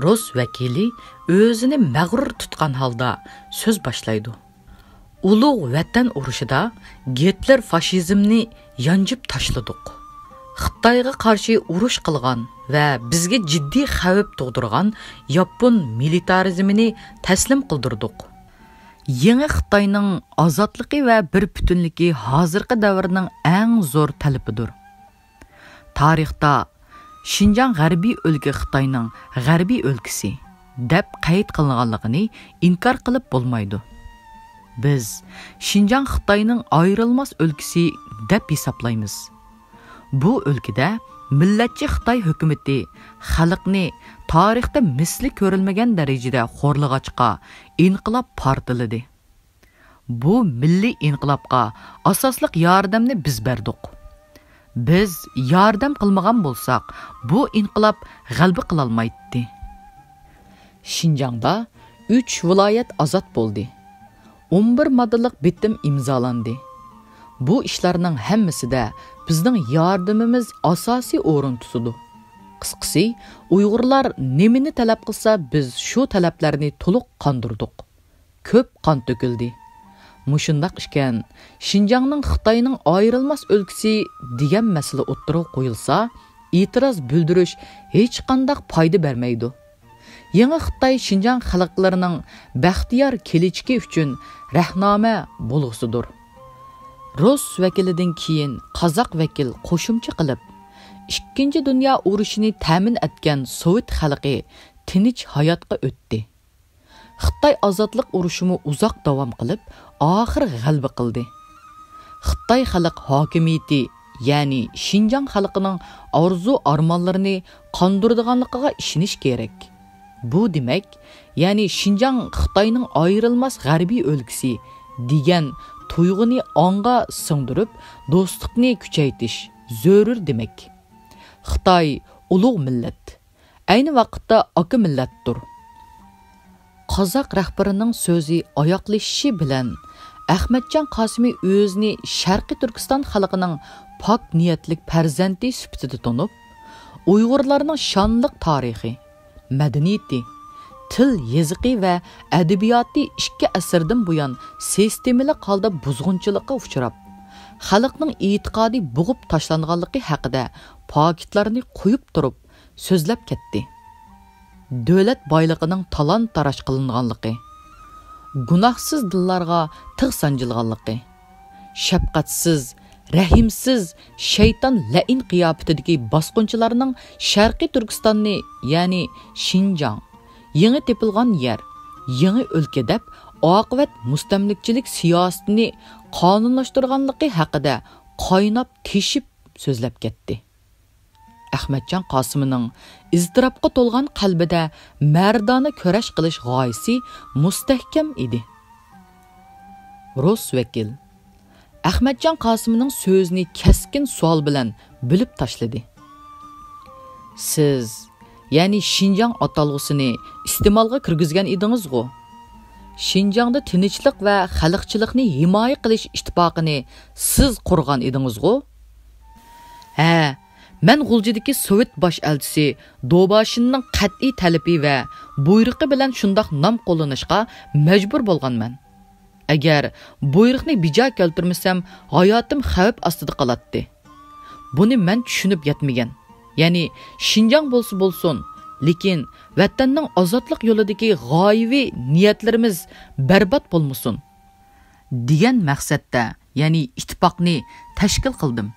رۇس ۋەكىلى ئۆزىنى مەغرۇر تۇتقان ھالدا سۆز باشلايدۇ. ئۇلۇغ ۋەتەن ئۇرۇشىدا گىتلېر فاشىزمنى يانجىپ تاشلىدۇق. خىتايغا قارشى ئۇرۇش قىلغان ۋە بىزگە جىددىي خەۋپ تۇغدۇرغان ياپون مىلىتارىزمىنى تەسلىم قىلدۇردۇق. يېڭى خىتاينىڭ ئازادلىقى ۋە بىر پۈتۈنلۈكى ھازىرقى دەۋرنىڭ ئەڭ زور تەلىپىدۇر. تارىختا شىنجاڭ غەربىي ئۆلكە خىتاينىڭ غەربىي ئۆلكىسى دەپ قەيت قىلىنغانلىقىنى ئىنكار قىلىپ بولمايدۇ. بىز شىنجاڭ خىتاينىڭ ئايرىلماس ئۆلكىسى دەپ ھېسابلايمىز. بۇ ئۆلكىدە مىللەتچى خىتاي ھۆكۈمىتى خەلقنى تارىختا مىسلى كۆرۈلمىگەن دەرىجىدە خورلىغاچقا، ئىنقىلاب پارتلىدى. بۇ مىللىي ئىنقىلابقا ئاساسلىق ياردەمنى بىز بەردۇق. بىز ياردەم قىلمىغان بولساق، بۇ ئىنقىلاب غەلىبە قىلالمايتتى. شىنجاڭدا ئۈچ ۋىلايەت ئازاد بولدى. ئون بىر ماددىلىق بىتىم ئىمزالاندى. بۇ ئىشلارنىڭ ھەممىسىدە بىزنىڭ ياردىمىمىز ئاساسىي ئورۇن تۇتىدۇ. قىسقىسى، ئۇيغۇرلار نېمىنى تەلەپ قىلسا، بىز شۇ تەلەپلەرنى تولۇق قاندۇردۇق. كۆپ قان تۆكۈلدى. مۇشۇنداق ئىكەن، شىنجاڭنىڭ خىتاينىڭ ئايرىلماس ئۆلكىسى دېگەن مەسىلە ئوتتۇرىغا قويۇلسا، ئېتىراز بىلدۈرۈش ھېچقانداق پايدا بەرمەيدۇ. يېڭى خىتاي شىنجاڭ خەلقلىرىنىڭ بەختىيار كېلىچىكى ئۈچۈن رەھنامە بولغۇسىدۇر. رۇس ۋەكىلىدىن كېيىن قازاق ۋەكىل قوشۇمچە قىلىپ، ئىككىنچى دۇنيا ئۇرۇشىنى تەمىن ئەتكەن سوۋېت خەلقى تىنچ ھاياتقا ئۆتتى. خىتاي ئازادلىق ئۇرۇشىمۇ ئۇزاق داۋام قىلىپ، ئاخىر غەلىبە قىلدى. خىتاي خەلق ھاكىمىيىتى، يەنى شىنجاڭ خەلقىنىڭ ئارزۇ-ئارمانلىرىنى قاندۇرىدىغانلىقىغا ئىشىنىش كېرەك. بۇ دېمەك، يەنى شىنجاڭ خىتاينىڭ ئايرىلماس غەربىي ئۆلكىسى دېگەن تۇيغۇنى ئاڭغا سىڭدۈرۈپ، دوستلۇقنى كۈچەيتىش زۆرۈر دېمەك. خىتاي ئۇلۇغ مىللەت. ئەينى ۋاقىتتا ئاكا مىللەتتۇر. قازاق رەھبىرىنىڭ سۆزى ئاياغلىشىشى بىلەن، ئەخمەتجان قاسىمى ئۆزىنى شەرقىي تۈركىستان خەلقىنىڭ پاك نىيەتلىك پەرزەنتى سۈپىتىدە تونۇپ، ئۇيغۇرلارنىڭ شانلىق تارىخى، مەدەنىيىتى، تىل يېزىقى ۋە ئەدەبىياتى ئىككى ئەسىردىن بۇيان سىستېمىلىق ھالدا بۇزغۇنچىلىققا ئۇچراپ، خەلقنىڭ ئېتىقادى بوغۇپ تاشلانغانلىقى ھەققىدە پاكىتلارنى قويۇپ تۇرۇپ، سۆزلەپ كەتتى. دۆلەت بايلىقىنىڭ تالان-تاراج قىلىنغانلىقى، گۇناھسىز دىللارغا تىغ سانجىلغانلىقى، شەپقەتسىز، رەھىمسىز، شەيتان لەئىن قىياپىتىدىكى باسقۇنچىلارنىڭ شەرقىي تۈركىستاننى، يەنى شىنجاڭ، يېڭى تېپىلغان يەر، يېڭى ئۆلكە دەپ ئاقىۋەت مۇستەملىكىچىلىك سىياسىتىنى قانۇنلاشتۇرغانلىقى ھەققىدە قايناپ تېشىپ سۆزلەپ كەتتى. ئەخمەتجان قاسىمىنىڭ ئىزتىراپقا تولغان قەلبىدە مەردانە كۈرەش قىلىش غايىسى مۇستەھكەم ئىدى. رۇس ۋەكىل ئەخمەتجان قاسىمنىڭ سۆزىنى كەسكىن سوئال بىلەن بۆلۈپ تاشلىدى. سىز، يەنى شىنجاڭ ئاتالغۇسىنى ئىستېمالغا كىرگۈزگەن ئىدىڭىزغۇ؟ شىنجاڭدا تىنچلىق ۋە خەلقچىلىقنى ھىمايە قىلىش ئىتتىپاقىنى سىز قۇرغان ئىدىڭىزغۇ؟ ھە، مەن غۇلجىدىكى سوۋېت باش ئەلچىسى دوباشىننىڭ قەتئىي تەلىپى ۋە بۇيرۇقى بىلەن شۇنداق نام قوللىنىشقا مەجبۇر بولغانمەن. ئەگەر بۇيرۇقنى بىجا كەلتۈرمىسەم، ھاياتىم خەۋپ ئاستىدا قالاتتى. بۇنى مەن چۈشىنىپ يەتمىگەن. يەنى شىنجاڭ بولسا بولسۇن، لېكىن ۋەتەننىڭ ئازادلىق يولىدىكى غايىۋى نىيەتلىرىمىز بەربات بولمىسۇن، دېگەن مەقسەتتە، يەنى ئىتتىپاقنى تەشكىل قىلدىم.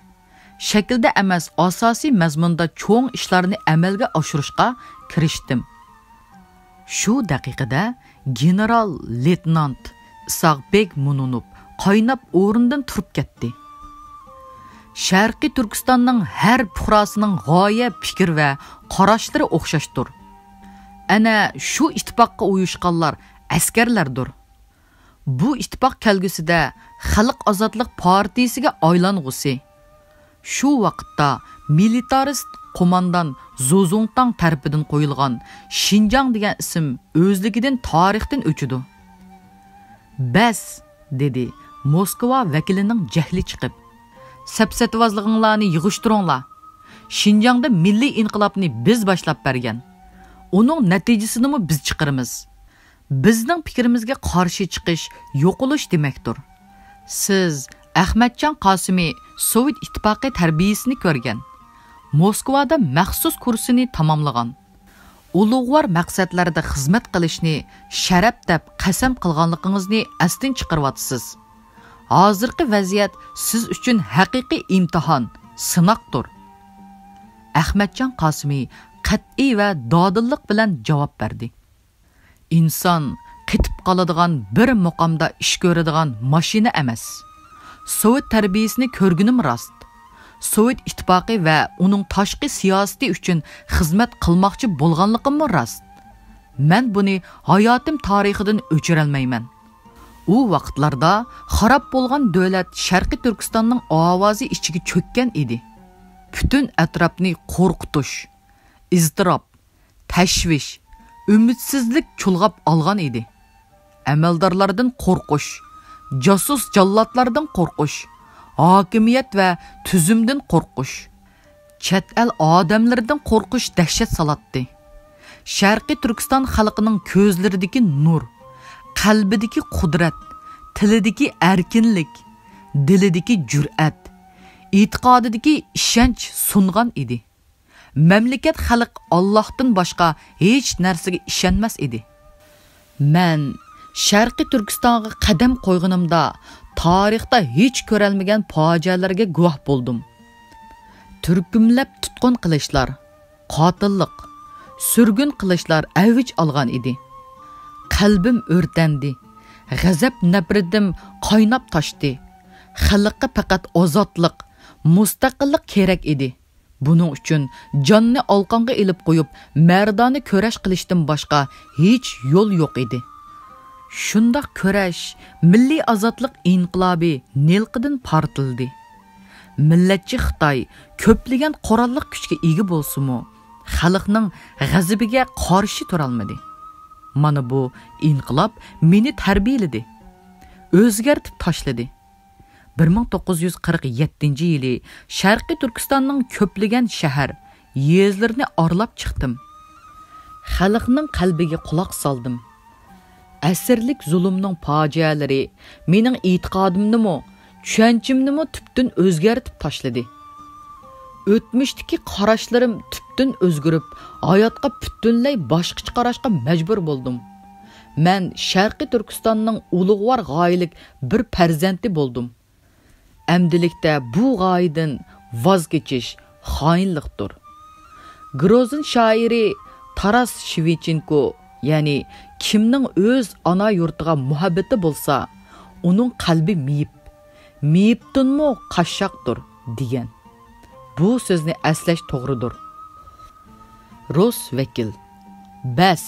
شەكىلدە ئەمەس، ئاساسىي مەزمۇندا چوڭ ئىشلارنى ئەمەلگە ئاشۇرۇشقا كىرىشتىم. شۇ دەقىقىدە گېنېرال لېيتېنانت ئىساق بېگ مۇنۇنوف قايناپ ئورنىدىن تۇرۇپ كەتتى. شەرقىي تۈركىستاننىڭ ھەر پۇقراسىنىڭ غايە، پىكىر ۋە قاراشلىرى ئوخشاشتۇر. ئەنە شۇ ئىتتىپاققا ئۇيۇشقانلار ئەسكەرلەردۇر. بۇ ئىتتىپاق كەلگۈسىدە خەلق ئازادلىق پارتىيىسىگە ئايلانغۇسى. شۇ ۋاقىتتا مىلىتارىست قوماندان زۇزۇڭتاڭ تەرىپىدىن قويۇلغان شىنجاڭ دېگەن ئىسىم ئۆزلۈكىدىن تارىختىن ئۆچىدۇ. بەس، دېدى موسكۋا ۋەكىلىنىڭ جەھلى چىقىپ. سەپسەتىۋازلىقىڭلارنى يىغىشتۇرۇڭلار. شىنجاڭدا مىللىي ئىنقىلابنى بىز باشلاپ بەرگەن. ئۇنىڭ نەتىجىسىنىمۇ بىز چىقىرىمىز. بىزنىڭ پىكرىمىزگە قارشى چىقىش يوقىلىش دېمەكتۇر. سىز ئەخمەتجان قاسىمى سوۋېت ئىتتىپاقى تەربىيىسىنى كۆرگەن، موسكۋادا مەخسۇس كۇرسىنى تاماملىغان، ئۇلۇغۋار مەقسەتلەردە خىزمەت قىلىشنى شەرەپ دەپ قەسەم قىلغانلىقىڭىزنى ئەستىن چىقىرىۋاتىسىز. ھازىرقى ۋەزىيەت سىز ئۈچۈن ھەقىقىي ئىمتىھان، سىناقتۇر. ئەخمەتجان قاسىمى قەتئىي ۋە دادىللىق بىلەن جاۋاب بەردى. ئىنسان قېتىپ قالىدىغان، بىر مۇقامدا ئىش كۆرىدىغان ماشىنا ئەمەس. سوۋېت تەربىيىسىنى كۆرگىنىم راست. سوۋېت ئىتتىپاقى ۋە ئۇنىڭ تاشقى سىياسىتى ئۈچۈن خىزمەت قىلماقچى بولغانلىقىممۇ راست. مەن بۇنى ھاياتىم تارىخىدىن ئۆچۈرەلمەيمەن. ئۇ ۋاقىتلاردا خاراب بولغان دۆلەت شەرقىي تۈركىستاننىڭ ئاۋازى ئىچىگە چۆككەن ئىدى. پۈتۈن ئەتراپنى قورقۇتۇش، ئىزتىراپ، تەشۋىش، ئۈمىدسىزلىك چۇلغاپ ئالغان ئىدى. ئەمەلدارلاردىن قورقۇش، جاسۇس جاللاتلاردىن قورقۇش، ھاكىمىيەت ۋە تۈزۈمدىن قورقۇش، چەت ئەل ئادەملىرىدىن قورقۇش دەھشەت سالاتتى. شەرقىي تۈركىستان خەلقىنىڭ كۆزلىرىدىكى نۇر، قەلبىدىكى قۇدرەت، تىلىدىكى ئەركىنلىك، دىلىدىكى جۈرئەت، ئېتىقادىدىكى ئىشەنچ سۇنغان ئىدى. مەملىكەت، خەلق ئاللاھتىن باشقا ھېچ نەرسىگە ئىشەنمەس ئىدى. مەن شەرقىي تۈركىستانغا قەدەم قويغىنىمدا تارىختا ھېچ كۆرەلمىگەن پاجىئەلەرگە گۇۋاھ بولدۇم. تۈركۈملەپ تۇتقۇن قىلىشلار، قاتىللىق، سۈرگۈن قىلىشلار ئەۋج ئالغان ئىدى. قەلبىم ئۆرتەندى. غەزەپ نەپرىتىم قايناپ تاشتى. خەلققە پەقەت ئازادلىق، مۇستەقىللىق كېرەك ئىدى. بۇنىڭ ئۈچۈن جاننى ئالقانغا ئېلىپ قويۇپ، مەردانە كۈرەش قىلىشتىن باشقا ھېچ يول يوق ئىدى. شۇنداق كۈرەش، مىللىي ئازادلىق ئىنقىلابى نىلقىدىن پارتلىدى. مىللەتچى خىتاي كۆپلىگەن قوراللىق كۈچكە ئىگە بولسىمۇ، خەلقنىڭ غەزىپىگە قارشى تۇرالمىدى. مانا بۇ ئىنقىلاب مېنى تەربىيەلىدى، ئۆزگەرتىپ تاشلىدى. بىر مىڭ توققۇز يۈز قىرىق يەتتىنچى يىلى شەرقىي تۈركىستاننىڭ كۆپلىگەن شەھەر، يېزىلىرىنى ئارىلاپ چىقتىم. خەلقنىڭ قەلبىگە قۇلاق سالدىم. ئەسىرلىك زۇلۇمنىڭ پاجىئەلىرى مېنىڭ ئېتىقادىمنىمۇ، چۈشەنچەمنىمۇ تۈپتىن ئۆزگەرتىپ تاشلىدى. ئۆتمۈشتىكى قاراشلىرىم تۈپتىن ئۆزگىرىپ، ھاياتقا پۈتۈنلەي باشقىچە قاراشقا مەجبۇر بولدۇم. مەن شەرقىي تۈركىستاننىڭ ئۇلۇغۋار غايىلىك بىر پەرزەنتى بولدۇم. ئەمدىلىكتە بۇ غايىدىن ۋاز كېچىش خائىنلىقتۇر. گروزىن شائىرى تاراس شېۋچېنكو، يەنى كىمنىڭ ئۆز ئانا يۇرتىغا مۇھەببىتى بولسا، ئۇنىڭ قەلبى مېيىپ، مېيىپتىنمۇ قاششاقتۇر، دېگەن. بۇ سۆزنى ئەسلەش توغرىدۇر. روس ۋەكىل، بەس،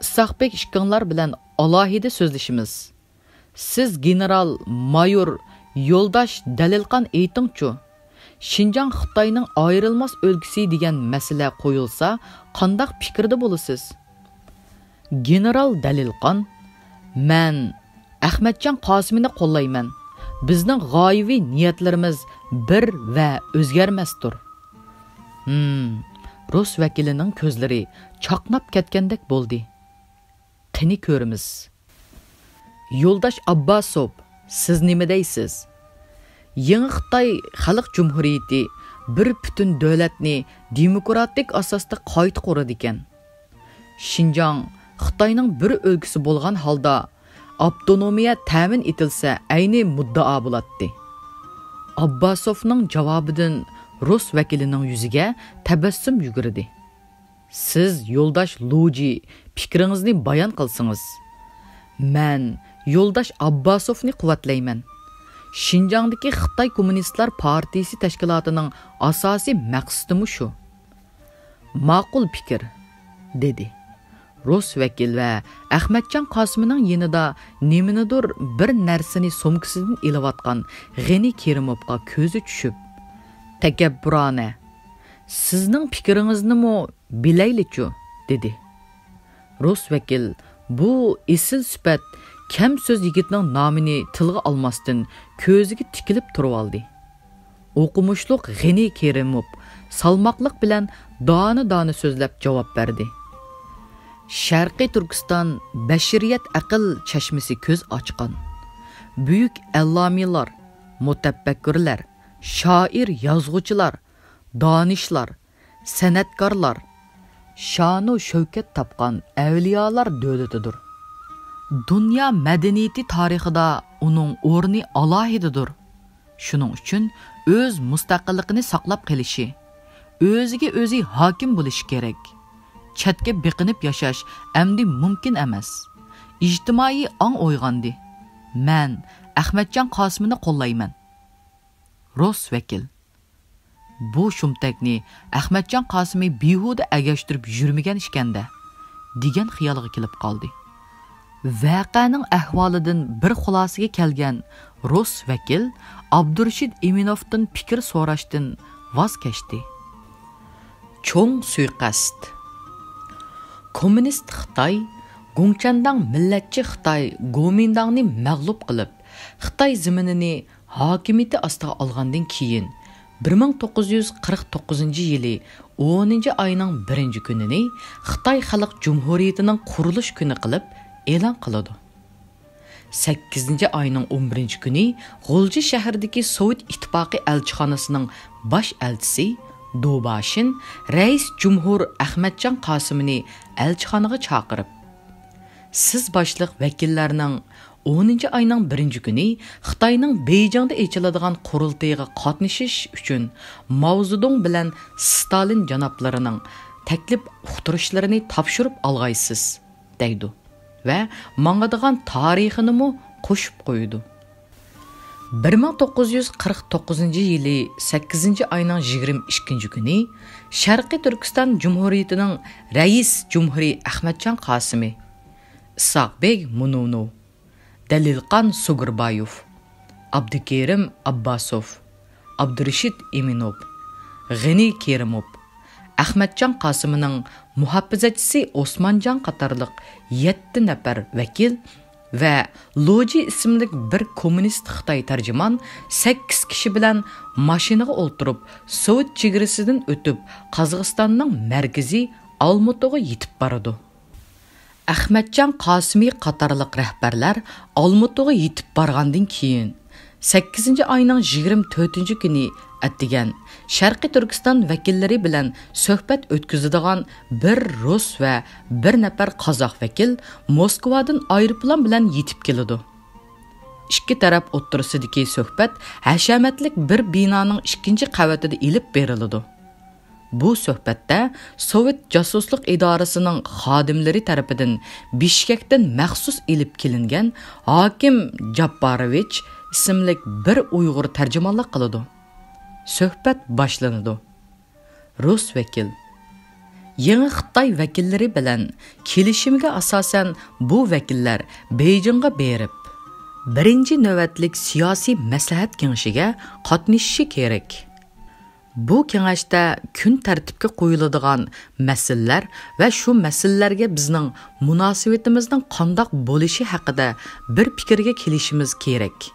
ئىسھاقبېك ئىككىڭلار بىلەن ئالاھىدە سۆزلىشىمىز. سىز گېنېرال مايور يولداش دەلىلقان ئېيتىڭچۇ، شىنجاڭ خىتاينىڭ ئايرىلماس ئۆلكىسى دېگەن مەسىلە قويۇلسا، قانداق پىكىردە بولىسىز؟ گېنېرال دەلىلقان، مەن ئەخمەتجان قاسىمىنى قوللايمەن. بىزنىڭ غايىۋى نىيەتلىرىمىز بىر ۋە ئۆزگەرمەستۇر. ھىم، رۇس ۋەكىلىنىڭ كۆزلىرى چاقناپ كەتكەندەك بولدى. قېنى كۆرىمىز. يولداش ئابباسوف، سىز نېمە دەيسىز؟ يېڭى خىتاي خەلق جۇمھۇرىيىتى بىر پۈتۈن دۆلەتنى دېموكراتىك ئاساستا قايتا قۇرىدىكەن. شىنجاڭ خىتاينىڭ بىر ئۆلكىسى بولغان ھالدا ئاپتونومىيە تەمىن ئېتىلسە ئەينى مۇددىئا بولاتتى. ئابباسوفنىڭ جاۋابىدىن رۇس ۋەكىلىنىڭ يۈزىگە تەبەسسۇم يۈگۈردى. سىز يولداش لۇجى پىكرىڭىزنى بايان قىلسىڭىز. مەن يولداش ئابباسوفنى قۇۋۋەتلەيمەن. شىنجاڭدىكى خىتاي كوممۇنىستلار پارتىيىسى تەشكىلاتىنىڭ ئاساسىي مەقسىتىمۇ شۇ. ماقۇل پىكىر، دېدى. رۇس ۋەكىل ۋە ئەخمەتجان قاسىمىنىڭ يېنىدا نېمىنىدۇر بىر نەرسىنى سومكىسىدىن ئېلىۋاتقان غېنى كېرىموفقا كۆزى چۈشۈپ، تەكەببۇرانە، سىزنىڭ پىكرىڭىزنىمۇ بىلەيلىچۇ، دېدى. رۇس ۋەكىل بۇ ئېسىل سۈپەت كەم سۆز يىگىتنىڭ نامىنى تىلغا ئالماستىن كۆزىگە تىكىلىپ تۇرۇۋالدى. ئوقۇمۇشلۇق غېنى كېرىموف سالماقلىق بىلەن دانە-دانە سۆزلەپ جاۋاب بەردى. شەرقىي تۈركىستان بەشىرىيەت ئەقىل چەشمىسى كۆز ئاچقان. بۈيۈك ئەللامىلار، مۇتەپەككۇرلار، شائىر، يازغۇچىلار، دانىشلار، سەنئەتكارلار، شانۇ شەۋكەت تاپقان ئەۋلىيالار دۆلىتىدۇر. دۇنيا مەدەنىيىتى تارىخىدا ئۇنىڭ ئورنى ئالاھىدىدۇر. شۇنىڭ ئۈچۈن ئۆز مۇستەقىللىقىنى ساقلاپ قېلىشى، ئۆزىگە ئۆزى ھاكىم بولۇشى كېرەك. چەتكە بېقىنىپ ياشاش ئەمدى مۇمكىن ئەمەس. ئىجتىمائىي ئاڭ ئويغاندى. مەن ئەخمەتجان قاسىمىنى قوللايمەن. رۇس ۋەكىل. بۇ شۇمتەكنى ئەخمەتجان قاسىمى بىھۇدە ئەگەشتۈرۈپ يۈرمىگەن ئىكەندە، دېگەن خىيالغا كېلىپ قالدى. ۋەقەنىڭ ئەھۋالىدىن بىر خۇلاسىگە كەلگەن رۇس ۋەكىل ئابدۇرېشىت ئىمىنوفتىن پىكىر سوراشتىن ۋاز كەچتى. چوڭ سۇيىقەست. كوممۇنىست خىتاي گۇڭچەنداڭ مىللەتچى خىتاي گومىنداڭنى مەغلۇپ قىلىپ، خىتاي زېمىنىنى ھاكىمىيىتى ئاستىغا ئالغاندىن كېيىن، بىر مىڭ توققۇز يۈز قىرىق توققۇزىنچى يىلى ئونىنچى ئاينىڭ بىرىنچى كۈنىنى خىتاي خەلق جۇمھۇرىيىتىنىڭ قۇرۇلۇش كۈنى قىلىپ ئېلان قىلىدۇ. سەككىزىنچى ئاينىڭ ئون بىرىنچى كۈنى غۇلجا شەھىرىدىكى سوۋېت ئىتتىپاقى ئەلچىخانىسىنىڭ باش ئەلچىسى دۇباشىن رەئىس جۇمھۇر ئەخمەتجان قاسىمىنى ئەلچىخانىغا چاقىرىپ، سىز باشلىق ۋەكىللەرنىڭ ئونىنچى ئاينىڭ بىرىنچى كۈنى خىتاينىڭ بېيجىڭدا ئېچىلىدىغان قۇرۇلتىيىغا قاتنىشىش ئۈچۈن ماۋزېدۇڭ بىلەن ستالىن جانابلىرىنىڭ تەكلىپ ئۇقتۇرۇشلىرىنى تاپشۇرۇپ ئالغايسىز، دەيدۇ ۋە ماڭىدىغان تارىخىنىمۇ قوشۇپ قويىدۇ. بىر مىڭ توققۇز يۈز قىرىق توققۇزىنچى يىلى سەككىزىنچى ئاينىڭ يىگىرمە ئىككىنچى كۈنى شەرقىي تۈركىستان جۇمھۇرىيىتىنىڭ رەئىس جۇمھۇرى ئەخمەتجان قاسىمى، ئىسھاق بېگ مۇنۇنۇ، دەلىلقان سۇگۇربايوف، ئابدۇكېرىم ئابباسوف، ئابدۇرېشىت ئىمىنوف، غېنى كېرىموف، ئەخمەتجان قاسىمىنىڭ مۇھاپىزەتچىسى ئوسمانجان قاتارلىق يەتتە نەپەر ۋەكىل ۋە لوجى ئىسىملىك بىر كوممۇنىست خىتاي تەرجىمان سەككىز كىشى بىلەن ماشىنىغا ئولتۇرۇپ، سوۋېت چېگرىسىدىن ئۆتۈپ، قازاقىستاننىڭ مەركىزى ئالمۇتىغا يېتىپ بارىدۇ. ئەخمەتجان قاسىمى قاتارلىق رەھبەرلەر ئالمۇتىغا يېتىپ بارغاندىن كېيىن، سەككىزىنچى ئاينىڭ يىگىرمە تۆتىنچى كۈنى ئەتىگەن شەرقىي تۈركىستان ۋەكىللىرى بىلەن سۆھبەت ئۆتكۈزىدىغان بىر رۇس ۋە بىر نەپەر قازاق ۋەكىل موسكۋادىن ئايروپىلان بىلەن يېتىپ كېلىدۇ. ئىككى تەرەپ ئوتتۇرىسىدىكى سۆھبەت ھەشەمەتلىك بىر بىنانىڭ ئىككىنچى قەۋىتىدە ئېلىپ بېرىلىدۇ. بۇ سۆھبەتتە سوۋېت جاسۇسلۇق ئىدارىسىنىڭ خادىملىرى تەرىپىدىن بىشكەكتىن مەخسۇس ئېلىپ كېلىنگەن ھاكىم جاپپاروۋىچ ئىسىملىك بىر ئۇيغۇر تەرجىمانلىق قىلىدۇ. سۆھبەت باشلىنىدۇ. رۇس ۋەكىل: يېڭى خىتاي ۋەكىللىرى بىلەن كېلىشىمگە ئاساسەن، بۇ ۋەكىللەر بېيجىڭغا بېرىپ، بىرىنچى نۆۋەتلىك سىياسىي مەسلىھەت كېڭىشىگە قاتنىشىشى كېرەك. بۇ كېڭەشتە كۈن تەرتىپكە قويۇلىدىغان مەسىلىلەر ۋە شۇ مەسىلىلەرگە بىزنىڭ مۇناسىۋىتىمىزنىڭ قانداق بولۇشى ھەققىدە بىر پىكىرگە كېلىشىمىز كېرەك.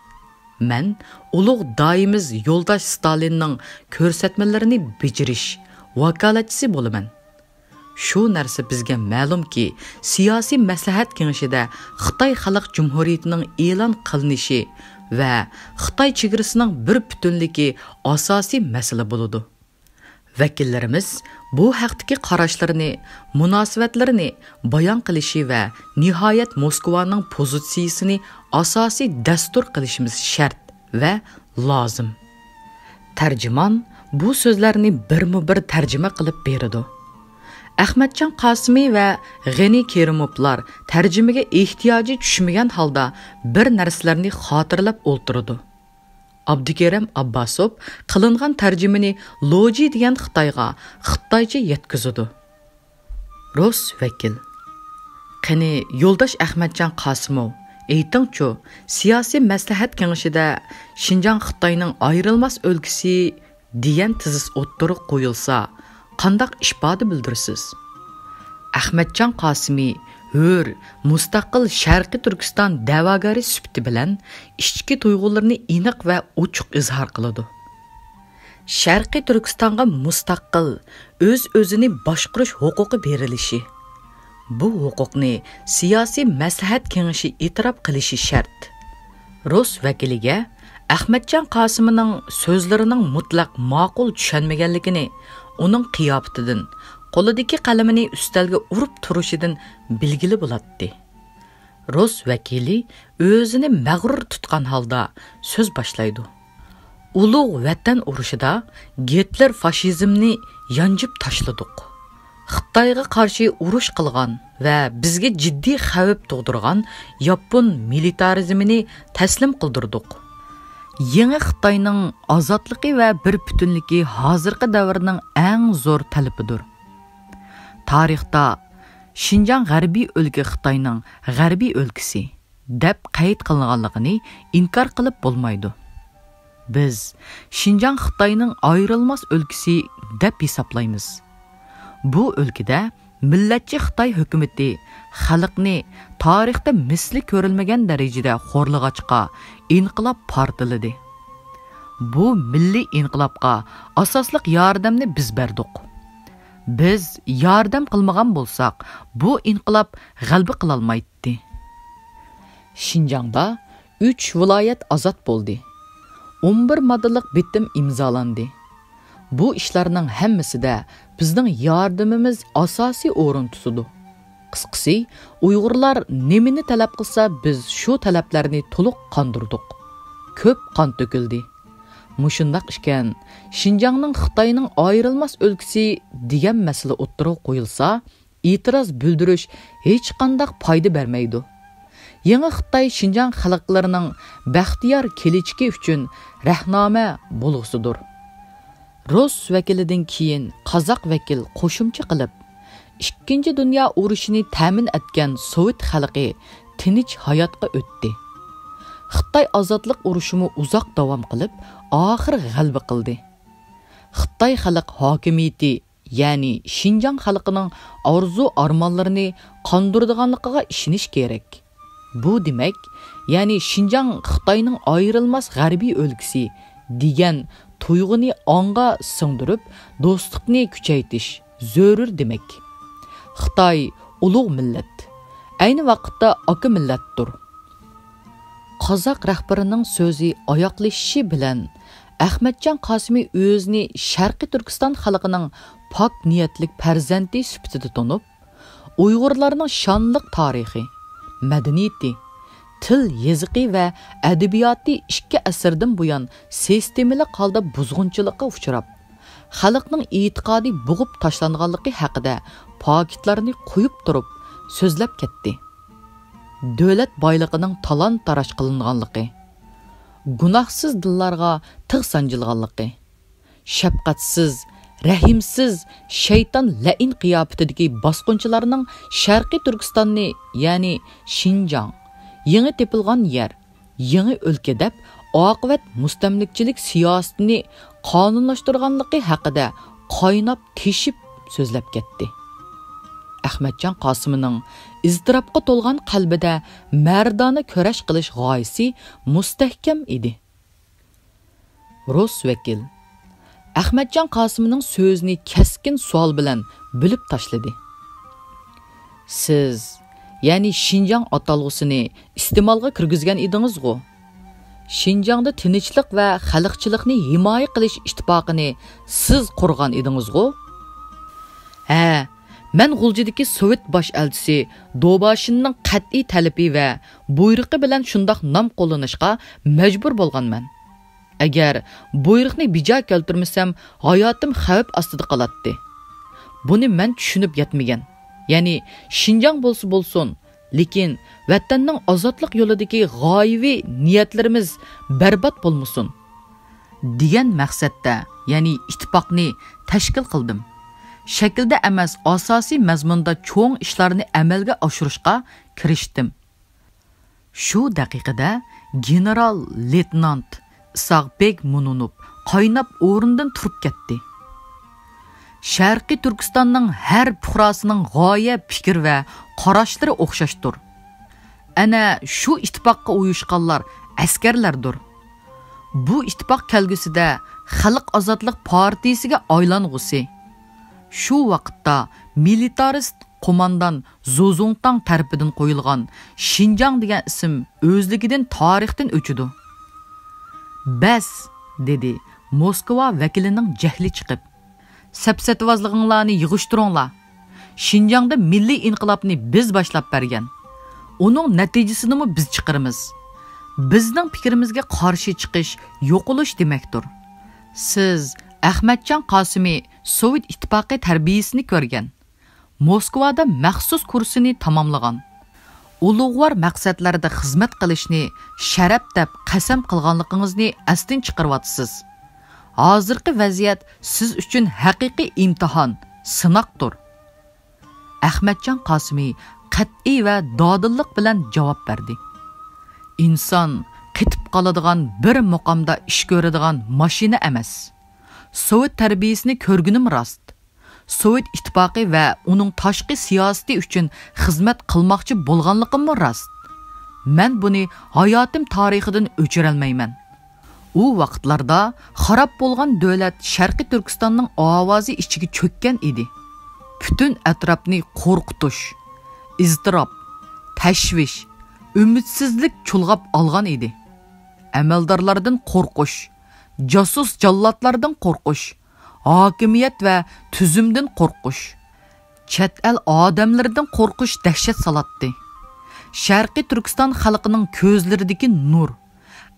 مەن ئۇلۇغ دايىمىز يولداش ستالىننىڭ كۆرسەتمىلىرىنى بېجىرىش ۋاكالەتچىسى بولىمەن. شۇ نەرسە بىزگە مەلۇمكى، سىياسىي مەسلىھەت كېڭىشىدە خىتاي خەلق جۇمھۇرىيىتىنىڭ ئېلان قىلىنىشى ۋە خىتاي چېگرىسىنىڭ بىر پۈتۈنلۈكى ئاساسىي مەسىلە بولىدۇ. ۋەكىللىرىمىز بۇ ھەقتىكى قاراشلىرىنى، مۇناسىۋەتلىرىنى بايان قىلىشى ۋە نىھايەت موسكۋانىڭ پوزىتسىيىسىنى ئاساسىي دەستۇر قىلىشىمىز شەرت ۋە لازىم. تەرجىمان بۇ سۆزلەرنى بىرمۇبىر تەرجىمە قىلىپ بېرىدۇ. ئەخمەتجان قاسىمى ۋە غېنى كېرىموۋلار تەرجىمىگە ئېھتىياجى چۈشمىگەن ھالدا بىر نەرسىلەرنى خاتىرىلەپ ئولتۇرىدۇ. ئابدۇكېرىم ئابباسوف قىلىنغان تەرجىمىنى لوجى دېگەن خىتايغا خىتايچە يەتكۈزىدۇ. رۇس ۋەكىل: قېنى، يولداش ئەخمەتجان قاسىموۋ، ئېيتىڭچۇ، سىياسىي مەسلىھەت كېڭىشىدە شىنجاڭ خىتاينىڭ ئايرىلماس ئۆلكىسى دېگەن تېزىس ئوتتۇرىغا قويۇلسا، قانداق ئىپادە بىلدۈرىسىز؟ ئەخمەتجان قاسىمى ھۆر، مۇستەقىل شەرقىي تۈركىستان دەۋاگىرى سۈپىتى بىلەن ئىچكى تۇيغۇلىرىنى ئېنىق ۋە ئوچۇق ئىزھار قىلىدۇ. شەرقىي تۈركىستانغا مۇستەقىل، ئۆز-ئۆزىنى باشقۇرۇش ھوقۇقى بېرىلىشى، بۇ ھوقۇقنى سىياسىي مەسلىھەت كېڭىشى ئېتىراپ قىلىشى شەرت. رۇس ۋەكىلىگە ئەخمەتجان قاسىمىنىڭ سۆزلىرىنىڭ مۇتلەق ماقۇل چۈشەنمىگەنلىكىنى ئۇنىڭ قىياپىتىدىن، قولىدىكى قەلىمىنى ئۈستەلگە ئۇرۇپ تۇرۇشىدىن بىلگىلى بولاتتى. رۇس ۋەكىلى ئۆزىنى مەغرۇر تۇتقان ھالدا سۆز باشلايدۇ. ئۇلۇغ ۋەتەن ئۇرۇشىدا گىتلېر فاشىزمنى يانجىپ تاشلىدۇق. خىتايغا قارشى ئۇرۇش قىلغان ۋە بىزگە جىددىي خەۋپ تۇغدۇرغان ياپون مىلىتارىزمىنى تەسلىم قىلدۇردۇق. يېڭى خىتاينىڭ ئازادلىقى ۋە بىر پۈتۈنلۈكى ھازىرقى دەۋرنىڭ ئەڭ زور تەلىپىدۇر. تارىختا شىنجاڭ غەربىي ئۆلكە خىتاينىڭ غەربىي ئۆلكىسى دەپ قەيت قىلىنغانلىقىنى ئىنكار قىلىپ بولمايدۇ. بىز شىنجاڭ خىتاينىڭ ئايرىلماس ئۆلكىسى دەپ ھېسابلايمىز. بۇ ئۆلكىدە مىللەتچى خىتاي ھۆكۈمىتى خەلقنى تارىختا مىسلى كۆرۈلمىگەن دەرىجىدە خورلىغاچقا، ئىنقىلاب پارتلىدى. بۇ مىللىي ئىنقىلابقا ئاساسلىق ياردەمنى بىز بەردۇق. بىز ياردەم قىلمىغان بولساق، بۇ ئىنقىلاب غەلىبە قىلالمايتتى. شىنجاڭدا ئۈچ ۋىلايەت ئازاد بولدى. ئون بىر ماددىلىق بىتىم ئىمزالاندى. بۇ ئىشلارنىڭ ھەممىسىدە بىزنىڭ ياردىمىمىز ئاساسىي ئورۇن تۇتىدۇ. قىسقىسى، ئۇيغۇرلار نېمىنى تەلەپ قىلسا، بىز شۇ تەلەپلەرنى تولۇق قاندۇردۇق. كۆپ قان تۆكۈلدى. مۇشۇنداق ئىكەن، شىنجاڭنىڭ خىتاينىڭ ئايرىلماس ئۆلكىسى دېگەن مەسىلە ئوتتۇرىغا قويۇلسا، ئېتىراز بىلدۈرۈش ھېچقانداق پايدا بەرمەيدۇ. يېڭى خىتاي شىنجاڭ خەلقلىرىنىڭ بەختىيار كېلىچىكى ئۈچۈن رەھنامە بولغۇسىدۇر. رۇس ۋەكىلىدىن كېيىن قازاق ۋەكىل قوشۇمچە قىلىپ، ئىككىنچى دۇنيا ئۇرۇشىنى تەمىن ئەتكەن سوۋېت خەلقى تىنچ ھاياتقا ئۆتتى. خىتاي ئازادلىق ئۇرۇشىمۇ ئۇزاق داۋام قىلىپ، ئاخىر غەلىبە قىلدى. خىتاي خەلق ھاكىمىيىتى، يەنى شىنجاڭ خەلقىنىڭ ئارزۇ-ئارمانلىرىنى قاندۇرىدىغانلىقىغا ئىشىنىش كېرەك. بۇ دېمەك، يەنى شىنجاڭ خىتاينىڭ ئايرىلماس غەربىي ئۆلكىسى دېگەن تۇيغۇنى ئاڭغا سىڭدۈرۈپ، دوستلۇقنى كۈچەيتىش زۆرۈر دېمەك. خىتاي ئۇلۇغ مىللەت، ئەينى ۋاقىتتا ئاكا مىللەتتۇر. قازاق رەھبىرىنىڭ سۆزى ئاياغلىشىشى بىلەن، ئەخمەتجان قاسىمى ئۆزىنى شەرقىي تۈركىستان خەلقىنىڭ پاك نىيەتلىك پەرزەنتى سۈپىتىدە تونۇپ، ئۇيغۇرلارنىڭ شانلىق تارىخى، مەدەنىيىتى، تىل يېزىقى ۋە ئەدەبىياتى ئىككى ئەسىردىن بۇيان سىستېمىلىق ھالدا بۇزغۇنچىلىققا ئۇچراپ، خەلقنىڭ ئېتىقادى بوغۇپ تاشلانغانلىقى ھەققىدە پاكىتلارنى قويۇپ تۇرۇپ سۆزلەپ كەتتى. دۆلەت بايلىقىنىڭ تالان-تاراج قىلىنغانلىقى، گۇناھسىز دىللارغا تىغ سانجىلغانلىقى، شەپقەتسىز، رەھىمسىز، شەيتان لەئىن قىياپىتىدىكى باسقۇنچىلارنىڭ شەرقىي تۈركىستاننى، يەنى شىنجاڭ، يېڭى تېپىلغان يەر، يېڭى ئۆلكە دەپ ئاقىۋەت مۇستەملىكىچىلىك سىياسىتىنى قانۇنلاشتۇرغانلىقى ھەققىدە قايناپ تېشىپ سۆزلەپ كەتتى. ئەخمەتجان قاسىمىنىڭ ئىزتىراپقا تولغان قەلبىدە مەردانە كۈرەش قىلىش غايىسى مۇستەھكەم ئىدى. رۇس ۋەكىل ئەخمەتجان قاسىمىنىڭ سۆزىنى كەسكىن سوئال بىلەن بۆلۈپ تاشلىدى. سىز، يەنى شىنجاڭ ئاتالغۇسىنى ئىستېمالغا كىرگۈزگەن ئىدىڭىزغۇ؟ شىنجاڭدا تىنچلىق ۋە خەلقچىلىقنى ھىمايە قىلىش ئىتتىپاقىنى سىز قۇرغان ئىدىڭىزغۇ؟ ھە، مەن غۇلجىدىكى سوۋېت باش ئەلچىسى دوباشىننىڭ قەتئىي تەلىپى ۋە بۇيرۇقى بىلەن شۇنداق نام قوللىنىشقا مەجبۇر بولغانمەن. ئەگەر بۇيرۇقنى بىجا كەلتۈرمىسەم، ھاياتىم خەۋپ ئاستىدا قالاتتى. بۇنى مەن چۈشىنىپ يەتمىگەن. يەنى شىنجاڭ بولسا بولسۇن، لېكىن ۋەتەننىڭ ئازادلىق يولىدىكى غايىۋى نىيەتلىرىمىز بەربات بولمىسۇن، دېگەن مەقسەتتە، يەنى ئىتتىپاقنى تەشكىل قىلدىم. شەكىلدە ئەمەس، ئاساسىي مەزمۇندا چوڭ ئىشلارنى ئەمەلگە ئاشۇرۇشقا كىرىشتىم. شۇ دەقىقىدە گېنېرال لېيتېنانت ئىسھاق بېگ مۇنۇنوف قايناپ ئورنىدىن تۇرۇپ كەتتى. شەرقىي تۈركىستاننىڭ ھەر پۇقراسىنىڭ غايە، پىكىر ۋە قاراشلىرى ئوخشاشتۇر. ئەنە شۇ ئىتتىپاققا ئۇيۇشقانلار ئەسكەرلەردۇر. بۇ ئىتتىپاق كەلگۈسىدە خەلق ئازادلىق پارتىيىسىگە ئايلانغۇسى. شۇ ۋاقىتتا مىلىتارىست قوماندان زۇزۇڭتاڭ تەرىپىدىن قويۇلغان شىنجاڭ دېگەن ئىسىم ئۆزلۈكىدىن تارىختىن ئۆچىدۇ. بەس، دېدى موسكۋا ۋەكىلىنىڭ جەھلى چىقىپ. سەپسەتىۋازلىقىڭلارنى يىغىشتۇرۇڭلار. شىنجاڭدا مىللىي ئىنقىلابنى بىز باشلاپ بەرگەن. ئۇنىڭ نەتىجىسىنىمۇ بىز چىقىرىمىز. بىزنىڭ پىكرىمىزگە قارشى چىقىش يوقىلىش دېمەكتۇر. سىز ئەخمەتجان قاسىمى سوۋېت ئىتتىپاقى تەربىيىسىنى كۆرگەن. موسكۋادا مەخسۇس كۇرسىنى تاماملىغان. ئۇلۇغۋار مەقسەتلەردە خىزمەت قىلىشنى شەرەپ دەپ قەسەم قىلغانلىقىڭىزنى ئەستىن چىقىرىۋاتىسىز. ھازىرقى ۋەزىيەت سىز ئۈچۈن ھەقىقىي ئىمتىھان، سىناقتۇر. ئەخمەتجان قاسىمى قەتئىي ۋە دادىللىق بىلەن جاۋاب بەردى. ئىنسان قېتىپ قالىدىغان، بىر مۇقامدا ئىش كۆرىدىغان ماشىنا ئەمەس. سوۋېت تەربىيىسىنى كۆرگىنىم راست. سوۋېت ئىتتىپاقى ۋە ئۇنىڭ تاشقى سىياسىتى ئۈچۈن خىزمەت قىلماقچى بولغانلىقىممۇ راست. مەن بۇنى ھاياتىم تارىخىدىن ئۆچۈرەلمەيمەن. ئۇ ۋاقىتلاردا خاراب بولغان دۆلەت شەرقىي تۈركىستاننىڭ ئاۋازى ئىچىگە چۆككەن ئىدى. پۈتۈن ئەتراپنى قورقۇتۇش، ئىزتىراپ، تەشۋىش، ئۈمىدسىزلىك چۇلغاپ ئالغان ئىدى. ئەمەلدارلاردىن قورقۇش، جاسۇس جاللاتلاردىن قورقۇش، ھاكىمىيەت ۋە تۈزۈمدىن قورقۇش، چەت ئەل ئادەملىرىدىن قورقۇش دەھشەت سالاتتى. شەرقىي تۈركىستان خەلقىنىڭ كۆزلىرىدىكى نۇر،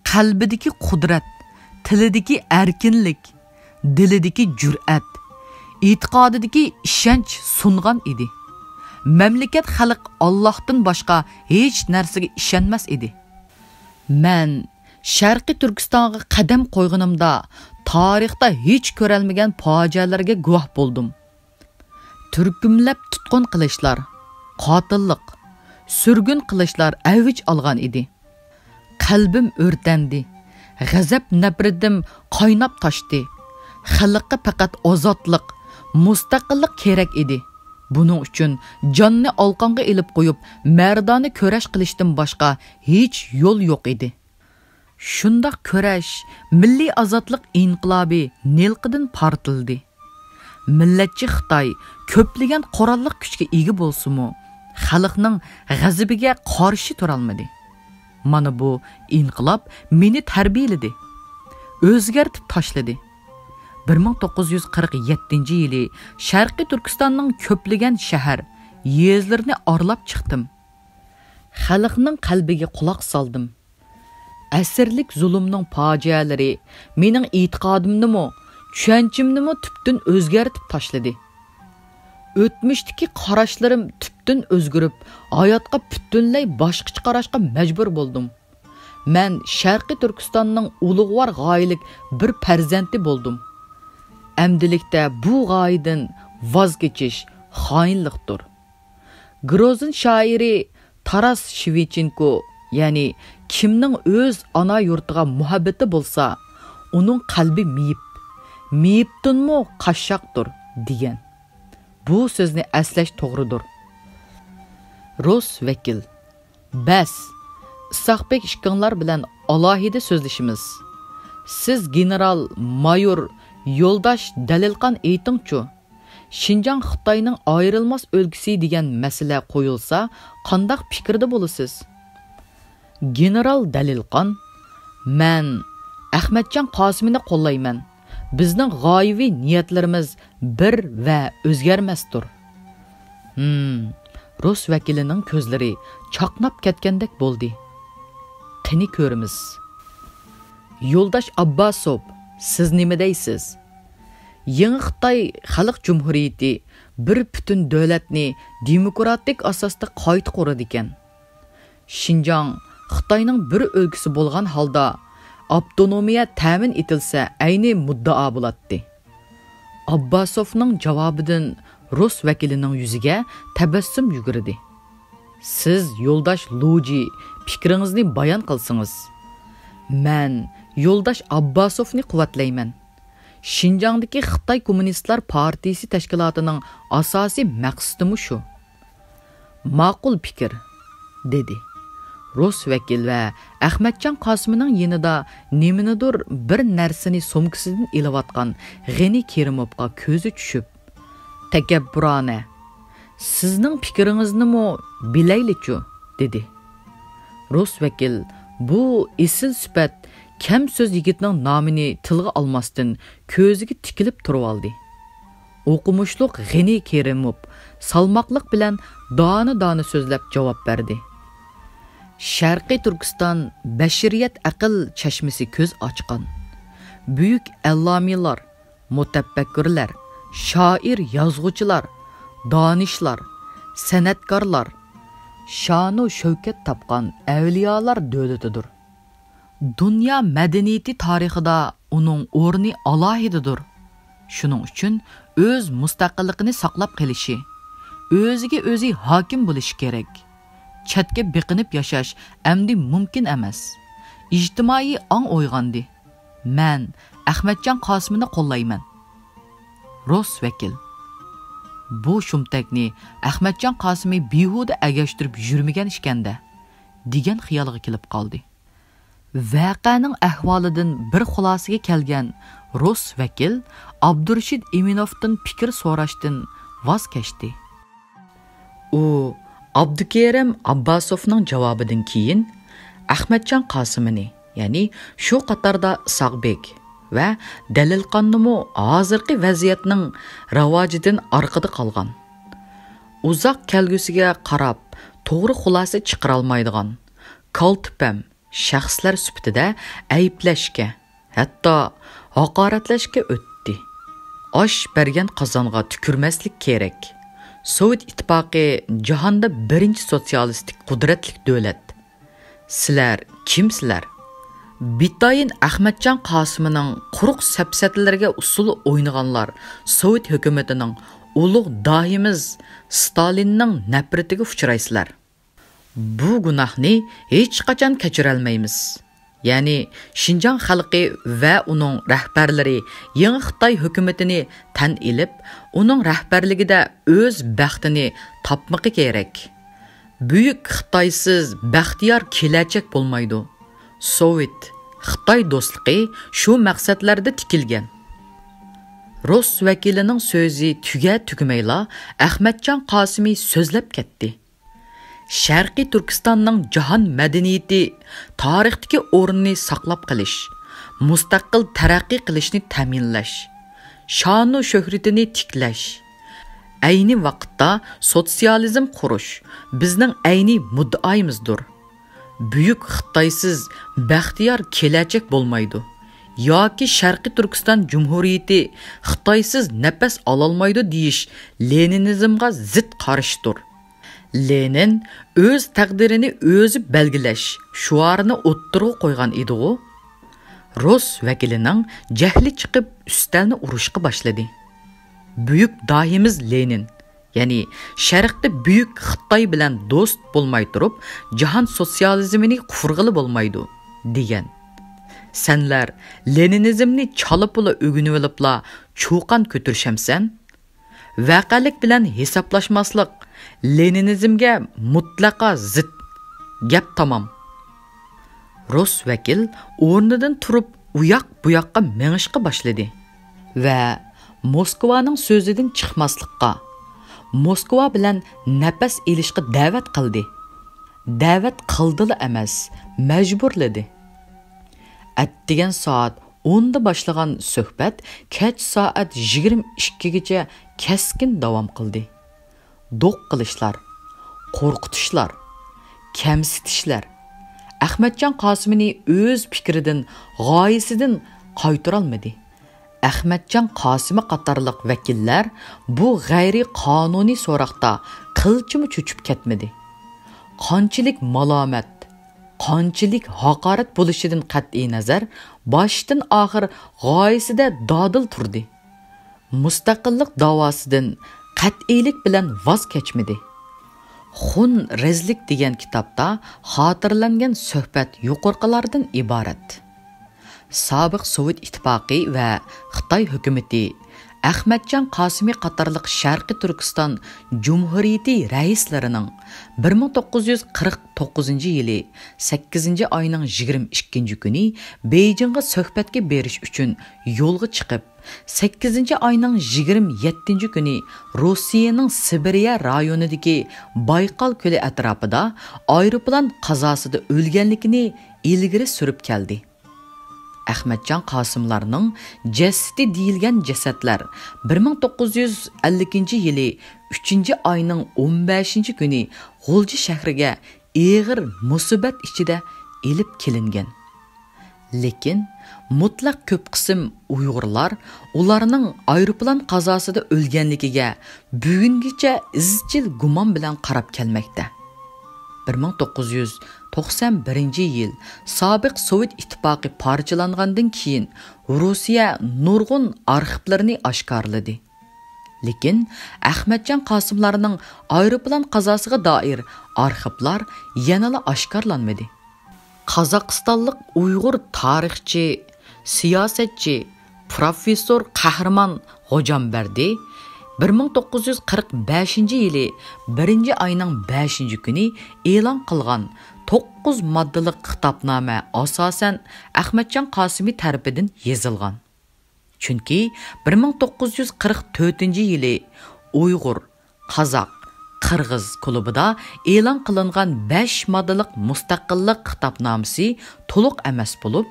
قەلبىدىكى قۇدرەت، تىلىدىكى ئەركىنلىك، دىلىدىكى جۈرئەت، ئېتىقادىدىكى ئىشەنچ سۇنغان ئىدى. مەملىكەت، خەلق ئاللاھتىن باشقا ھېچ نەرسىگە ئىشەنمەس ئىدى. مەن شەرقىي تۈركىستانغا قەدەم قويغىنىمدا تارىختا ھېچ كۆرەلمىگەن پاجىئەلەرگە گۇۋاھ بولدۇم. تۈركۈملەپ تۇتقۇن قىلىشلار، قاتىللىق، سۈرگۈن قىلىشلار ئەۋج ئالغان ئىدى. قەلبىم ئۆرتەندى. غەزەپ نەپرىتىم قايناپ تاشتى. خەلققە پەقەت ئازادلىق، مۇستەقىللىق كېرەك ئىدى. بۇنىڭ ئۈچۈن جاننى ئالقانغا ئېلىپ قويۇپ، مەردانە كۈرەش قىلىشتىن باشقا ھېچ يول يوق ئىدى. شۇنداق كۈرەش مىللىي ئازادلىق ئىنقىلابى نىلقىدىن پارتلىدى. مىللەتچى خىتاي كۆپلىگەن قوراللىق كۈچكە ئىگە بولسىمۇ، خەلقنىڭ غەزىپىگە قارشى تۇرالمىدى. مانا بۇ ئىنقىلاب مېنى تەربىيەلىدى، ئۆزگەرتىپ تاشلىدى. بىر مىڭ توققۇز يۈز قىرىق يەتتىنچى يىلى شەرقىي تۈركىستاننىڭ كۆپلىگەن شەھەر، يېزىلىرىنى ئارىلاپ چىقتىم. خەلقنىڭ قەلبىگە قۇلاق سالدىم. ئەسىرلىك زۇلۇمنىڭ پاجىئەلىرى مېنىڭ ئېتىقادىمنىمۇ، چۈشەنچەمنىمۇ تۈپتىن ئۆزگەرتىپ تاشلىدى. ئۆتمۈشتىكى قاراشلىرىم تۈپتىن ئۆزگىرىپ، ھاياتقا پۈتۈنلەي باشقىچە قاراشقا مەجبۇر بولدۇم. مەن شەرقىي تۈركىستاننىڭ ئۇلۇغۋار غايىلىك بىر پەرزەنتى بولدۇم. ئەمدىلىكتە بۇ غايىدىن ۋاز كېچىش خائىنلىقتۇر. گروزىن شائىرى تاراس شېۋچېنكو، يەنى، «كىمنىڭ ئۆز ئانا يۇرتىغا مۇھەببىتى بولسا، ئۇنىڭ قەلبى مېيىپ، مېيىپتىنمۇ قاششاقتۇر» دېگەن. بۇ سۆزنى ئەسلەش توغرىدۇر. روس ۋەكىل: «بەس، ئىسھاقبېك ئىككىڭلار بىلەن ئالاھىدە سۆزلىشىمىز. سىز گېنېرال مايور يولداش دەلىلقان ئېيتىڭچۇ، شىنجاڭ خىتاينىڭ ئايرىلماس ئۆلكىسى دېگەن مەسىلە قويۇلسا، قانداق پىكىردە بولىسىز؟» گېنېرال دەلىلقان: «مەن ئەخمەتجان قاسىمىنى قوللايمەن. بىزنىڭ غايىۋى نىيەتلىرىمىز بىر ۋە ئۆزگەرمەستۇر.» ھىم، رۇس ۋەكىلىنىڭ كۆزلىرى چاقناپ كەتكەندەك بولدى. قېنى كۆرىمىز. يولداش ئابباسوف، سىز نېمە دەيسىز؟ يېڭى خىتاي خەلق جۇمھۇرىيىتى بىر پۈتۈن دۆلەتنى دېموكراتىك ئاساستا قايتا قۇرىدىكەن. شىنجاڭ خىتاينىڭ بىر ئۆلكىسى بولغان ھالدا ئاپتونومىيە تەمىن ئېتىلسە ئەينى مۇددىئا بولاتتى. ئابباسوفنىڭ جاۋابىدىن رۇس ۋەكىلىنىڭ يۈزىگە تەبەسسۇم يۈگۈردى. سىز، يولداش لۇجى، پىكرىڭىزنى بايان قىلسىڭىز. مەن يولداش ئابباسوفنى قۇۋۋەتلەيمەن. شىنجاڭدىكى خىتاي كوممۇنىستلار پارتىيىسى تەشكىلاتىنىڭ ئاساسىي مەقسىتىمۇ شۇ. ماقۇل پىكىر، دېدى. رۇس ۋەكىل ۋە ئەخمەتجان قاسىمىنىڭ يېنىدا نېمىنىدۇر بىر نەرسىنى سومكىسىدىن ئېلىۋاتقان غېنى كېرىموۋقا كۆزى چۈشۈپ، تەكەببۇرانە: «سىزنىڭ پىكرىڭىزنىمۇ بىلەيلىچۇ؟» دېدى. رۇس ۋەكىل بۇ ئېسىل سۈپەت كەم سۆز يىگىتنىڭ نامىنى تىلغا ئالماستىن كۆزىگە تىكىلىپ تۇرۇۋالدى. ئوقۇمۇشلۇق غېنى كېرىموف سالماقلىق بىلەن دانە-دانە سۆزلەپ جاۋاب بەردى. شەرقىي تۈركىستان بەشىرىيەت ئەقىل چەشمىسى كۆز ئاچقان. بۈيۈك ئەللامىلار، مۇتەپەككۇرلار، شائىر، يازغۇچىلار، دانىشلار، سەنئەتكارلار، شانۇ شەۋكەت تاپقان ئەۋلىيالار دۆلىتىدۇر. دۇنيا مەدەنىيىتى تارىخىدا ئۇنىڭ ئورنى ئالاھىدىدۇر. شۇنىڭ ئۈچۈن ئۆز مۇستەقىللىقىنى ساقلاپ قېلىشى، ئۆزىگە ئۆزى ھاكىم بولۇشى كېرەك. چەتكە بېقىنىپ ياشاش ئەمدى مۇمكىن ئەمەس. ئىجتىمائىي ئاڭ ئويغاندى. مەن ئەخمەتجان قاسىمنى قوللايمەن. رۇس ۋەكىل: «بۇ شۇمتەكنى ئەخمەتجان قاسىمى بىھۇدە ئەگەشتۈرۈپ يۈرمىگەن ئىكەندە» دېگەن خىيالغا كېلىپ قالدى. ۋەقەنىڭ ئەھۋالىدىن بىر خۇلاسىگە كەلگەن رۇس ۋەكىل ئابدۇرېشىت ئىمىنوفتىن پىكىر سوراشتىن ۋاز كەچتى. ئۇ ئابدۇكېرىم ئابباسوفنىڭ جاۋابىدىن كېيىن ئەخمەتجان قاسىمىنى، يەنى شۇ قاتاردا ئىسھاقبېك ۋە دەلىلقاننىمۇ ھازىرقى ۋەزىيەتنىڭ راۋاجىدىن ئارقىدا قالغان، ئۇزاق كەلگۈسىگە قاراپ توغرا خۇلاسە چىقىرالمايدىغان، كالتىپەم شەخسلەر سۈپىتىدە ئەيىبلەشكە، ھەتتا ھاقارەتلەشكە ئۆتتى. ئاش بەرگەن قازانغا تۈكۈرمەسلىك كېرەك. سوۋېت ئىتتىپاقى جاھاندا بىرىنچى سوتسىيالىستىك قۇدرەتلىك دۆلەت. سىلەر كىمسىلەر؟ بىتايىن ئەخمەتجان قاسىمىنىڭ قۇرۇق سەپسەتىلىرىگە ئۇسسۇل ئوينىغانلار سوۋېت ھۆكۈمىتىنىڭ ئۇلۇغ داھىمىز ستالىننىڭ نەپرىتىگە ئۇچرايسىلەر. بۇ گۇناھنى ھېچقاچان كەچۈرەلمەيمىز. يەنى شىنجاڭ خەلقى ۋە ئۇنىڭ رەھبەرلىرى يېڭى خىتاي ھۆكۈمىتىنى تەن ئېلىپ، ئۇنىڭ رەھبەرلىكىدە ئۆز بەختىنى تاپمىقى كېرەك. بۈيۈك خىتايسىز بەختىيار كېلەچەك بولمايدۇ. سوۋېت، خىتاي دوستلۇقى شۇ مەقسەتلەردە تىكىلگەن. رۇس ۋەكىلىنىڭ سۆزى تۈگە-تۈگىمەيلا ئەخمەتجان قاسىمى سۆزلەپ كەتتى. شەرقىي تۈركىستاننىڭ جاھان مەدەنىيىتى، تارىختىكى ئورنىنى ساقلاپ قېلىش، مۇستەقىل تەرەققىي قىلىشنى تەمىنلەش، شانۇ شۆھرىتىنى تىكلەش، ئەينى ۋاقىتتا سوتسىيالىزم قۇرۇش بىزنىڭ ئەينى مۇددىئايىمىزدۇر. بۈيۈك خىتايسىز بەختىيار كېلەچەك بولمايدۇ. ياكى شەرقىي تۈركىستان جۇمھۇرىيىتى خىتايسىز نەپەس ئالالمايدۇ دېيىش لېنىنىزمغا زىت قارشىدۇر. لېنىن ئۆز تەقدىرىنى ئۆزى بەلگىلەش شوئارىنى ئوتتۇرىغا قويغان ئىدىغۇ؟ رۇس ۋەكىلىنىڭ جەھلى چىقىپ ئۈستەلنى ئۇرۇشقا باشلىدى. بۈيۈك داھىمىز لېنىن، يەنى شەرقتە بۈيۈك خىتاي بىلەن دوست بولماي تۇرۇپ، جاھان سوتسىيالىزمىنى قۇرغىلى بولمايدۇ، دېگەن. سەنلەر لېنىنىزمنى چالا-پۇلا ئۆگىنىۋېلىپلا چۇقان كۆتۈرۈشەمسەن؟ ۋەقەلىك بىلەن ھېسابلاشماسلىق لېنىنىزمگە مۇتلەقا زىت. گەپ تامام. رۇس ۋەكىل ئورنىدىن تۇرۇپ ئۇياق-بۇياققا مېڭىشقا باشلىدى ۋە موسكۋانىڭ سۆزىدىن چىقماسلىققا، موسكۋا بىلەن نەپەس ئېلىشقا دەۋەت قىلدى. دەۋەت قىلدىلا ئەمەس، مەجبۇرلىدى. ئەتىگەن سائەت ئوندا باشلىغان سۆھبەت كەچ سائەت يىگىرمە ئىككىگىچە كەسكىن داۋام قىلدى. دوق قىلىشلار، قورقۇتۇشلار، كەمسىتىشلەر ئەخمەتجان قاسىمىنى ئۆز پىكرىدىن، غايىسىدىن قايتۇرالمىدى. ئەخمەتجان قاسىمى قاتارلىق ۋەكىللەر بۇ غەيرىي قانۇنىي سوراقتا قىلچىمۇ چۆچۈپ كەتمىدى. قانچىلىك مالامەت، قانچىلىك ھاقارەت بولۇشىدىن قەتئىينەزەر، باشتىن ئاخىر غايىسىدە دادىل تۇردى. مۇستەقىللىق داۋاسىدىن قەتئىيلىك بىلەن ۋاز كەچمىدى. خۇن رەزىللىك دېگەن كىتابتا خاتىرىلەنگەن سۆھبەت يۇقىرىقىلاردىن ئىبارەت. سابىق سوۋېت ئىتتىپاقى ۋە خىتاي ھۆكۈمىتى ئەخمەتجان قاسىمى قاتارلىق شەرقىي تۈركىستان جۇمھۇرىيىتى رەئىسلىرىنىڭ بىر مىڭ توققۇز يۈز قىرىق توققۇزىنچى يىلى سەككىزىنچى ئاينىڭ يىگىرمە ئىككىنچى كۈنى بېيجىڭغا سۆھبەتكە بېرىش ئۈچۈن يولغا چىقىپ، سەككىزىنچى ئاينىڭ يىگىرمە يەتتىنچى كۈنى روسىيەنىڭ سىبىرىيە رايونىدىكى بايقال كۆلى ئەتراپىدا ئايروپىلان قازاسىدا ئۆلگەنلىكىنى ئىلگىرى سۈرۈپ كەلدى. ئەخمەتجان قاسىملارنىڭ جەسىتى دېيىلگەن جەسەتلەر بىر مىڭ توققۇز يۈز ئەللىكىنچى يىلى ئۈچىنچى ئاينىڭ ئون بەشىنچى كۈنى غۇلجا شەھىرىگە ئېغىر مۇسىبەت ئىچىدە ئېلىپ كېلىنگەن. لېكىن مۇتلەق كۆپ قىسىم ئۇيغۇرلار ئۇلارنىڭ ئايروپىلان قازاسىدا ئۆلگەنلىكىگە بۈگۈنگىچە ئىزچىل گۇمان بىلەن قاراپ كەلمەكتە. بىر مىڭ توققۇز يۈز توقسان بىرىنچى يىل سابىق سوۋېت ئىتتىپاقى پارچىلانغاندىن كېيىن، روسىيە نۇرغۇن ئارخىپلىرىنى ئاشكارىلىدى. لېكىن ئەخمەتجان قاسىملارنىڭ ئايروپىلان قازاسىغا دائىر ئارخىپلار يەنىلا ئاشكارىلانمىدى. قازاقىستانلىق ئۇيغۇر تارىخچى، سىياسەتچى، پروفېسسور قەھرىمان غوجامبەردى بىر مىڭ توققۇز يۈز قىرىق بەشىنچى يىلى بىرىنچى ئاينىڭ بەشىنچى كۈنى ئېلان قىلغان توققۇز ماددىلىق خىتابنامە ئاساسەن ئەخمەتجان قاسىمى تەرىپىدىن يېزىلغان. چۈنكى بىر مىڭ توققۇز يۈز قىرىق تۆتىنچى يىلى ئۇيغۇر، قازاق، قىرغىز كۇلۇبىدا ئېلان قىلىنغان بەش ماددىلىق مۇستەقىللىق خىتابنامىسى تولۇق ئەمەس بولۇپ،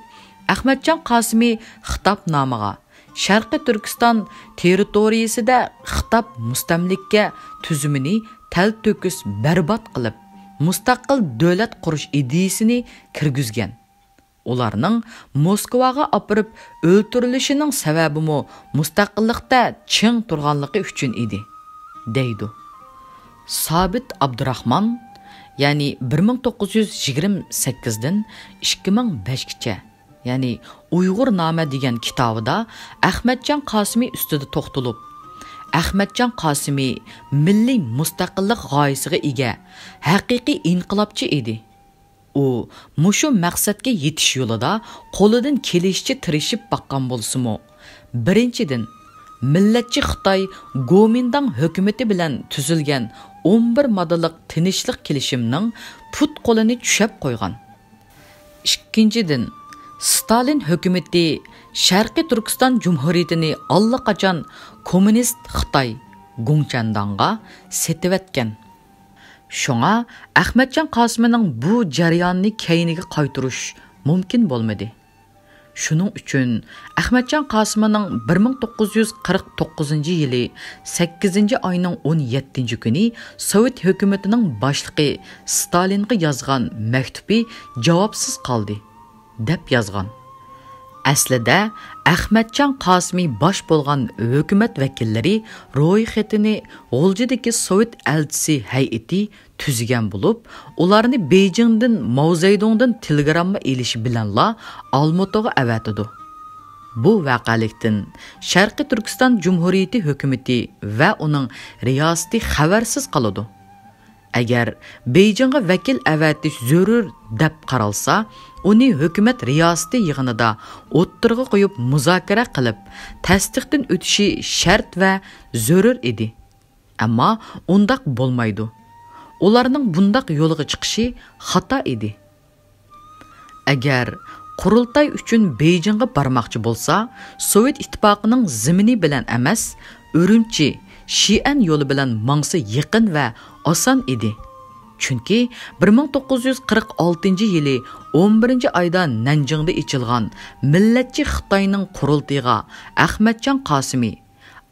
ئەخمەتجان قاسىمى خىتابنامىغا شەرقىي تۈركىستان تېررىتورىيىسىدە خىتاب مۇستەملىكە تۈزۈمىنى تەلتۆكۈس بەربات قىلىپ، مۇستەقىل دۆلەت قۇرۇش ئىدىيىسىنى كىرگۈزگەن. ئۇلارنىڭ موسكۋاغا ئاپىرىپ ئۆلتۈرۈلۈشىنىڭ سەۋەبىمۇ مۇستەقىللىقتە چىڭ تۇرغانلىقى ئۈچۈن ئىدى، دەيدۇ. سابىت ئابدۇراخمان، يەنى بىر مىڭ توققۇز يۈز يىگىرمە سەككىزدىن ئىككى مىڭ بەشكىچە، يەنى ئۇيغۇرنامە دېگەن كىتابىدا ئەخمەتجان قاسىمى ئۈستىدە توختىلىپ، ئەخمەتجان قاسىمى مىللىي مۇستەقىللىق غايىسىغا ئىگە، ھەقىقىي ئىنقىلابچى ئىدى. ئۇ مۇشۇ مەقسەتكە يېتىش يولىدا قولىدىن كېلىشىچە تىرىشىپ باققان بولسىمۇ، بىرىنچىدىن، مىللەتچى خىتاي گومىنداڭ ھۆكۈمىتى بىلەن تۈزۈلگەن ئون بىر ماددىلىق تىنچلىق كېلىشىمىنىڭ پۇت-قولىنى چۈشەپ قويغان. ئىككىنچىدىن، ستالىن ھۆكۈمىتى شەرقىي تۈركىستان جۇمھۇرىيىتىنى ئاللىقاچان كوممۇنىست خىتاي گوڭچەنداڭغا سېتىۋەتكەن. شۇڭا ئەخمەتجان قاسىمىنىڭ بۇ جەرياننى كەينىگە قايتۇرۇش مۇمكىن بولمىدى. شۇنىڭ ئۈچۈن ئەخمەتجان قاسىمىنىڭ بىر مىڭ توققۇز يۈز قىرىق توققۇزىنچى يىلى سەككىزىنچى ئاينىڭ ئون يەتتىنچى كۈنى سوۋېت ھۆكۈمىتىنىڭ باشلىقى ستالىنغا يازغان مەكتۇپى جاۋابسىز قالدى، دەپ يازغان. ئەسلىدە، ئەخمەتجان قاسىمى باش بولغان ھۆكۈمەت ۋەكىللىرى رويخېتىنى غۇلجىدىكى سوۋېت ئەلچىسى ھەيئىتى تۈزگەن بولۇپ، ئۇلارنى بېيجىڭدىن ماۋزېدۇڭدىن تېلېگرامما ئېلىشى بىلەنلا ئالمۇتىغا ئەۋەتىدۇ. بۇ ۋەقەلىكتىن شەرقىي تۈركىستان جۇمھۇرىيىتى ھۆكۈمىتى ۋە ئۇنىڭ رىياسىتى خەۋەرسىز قالىدۇ. ئەگەر بېيجىڭغا ۋەكىل ئەۋەتىش زۆرۈر دەپ قارالسا، ئۇنى ھۆكۈمەت رىياسىتى يىغىنىدا ئوتتۇرىغا قويۇپ مۇزاكىرە قىلىپ، تەستىقتىن ئۆتۈشى شەرت ۋە زۆرۈر ئىدى. ئەمما ئۇنداق بولمايدۇ. ئۇلارنىڭ بۇنداق يولغا چىقىشى خاتا ئىدى. ئەگەر قۇرۇلتاي ئۈچۈن بېيجىڭغا بارماقچى بولسا، سوۋېت ئىتتىپاقىنىڭ زېمىنى بىلەن ئەمەس، ئۈرۈمچى، شىئەن يولى بىلەن ماڭسا يېقىن ۋە ئاسان ئىدى. چۈنكى بىر مىڭ توققۇز يۈز قىرىق ئالتىنچى يىلى ئون بىرىنچى ئايدا نەنجىڭدا ئېچىلغان مىللەتچى خىتاينىڭ قۇرۇلتىيىغا ئەخمەتجان قاسىمى،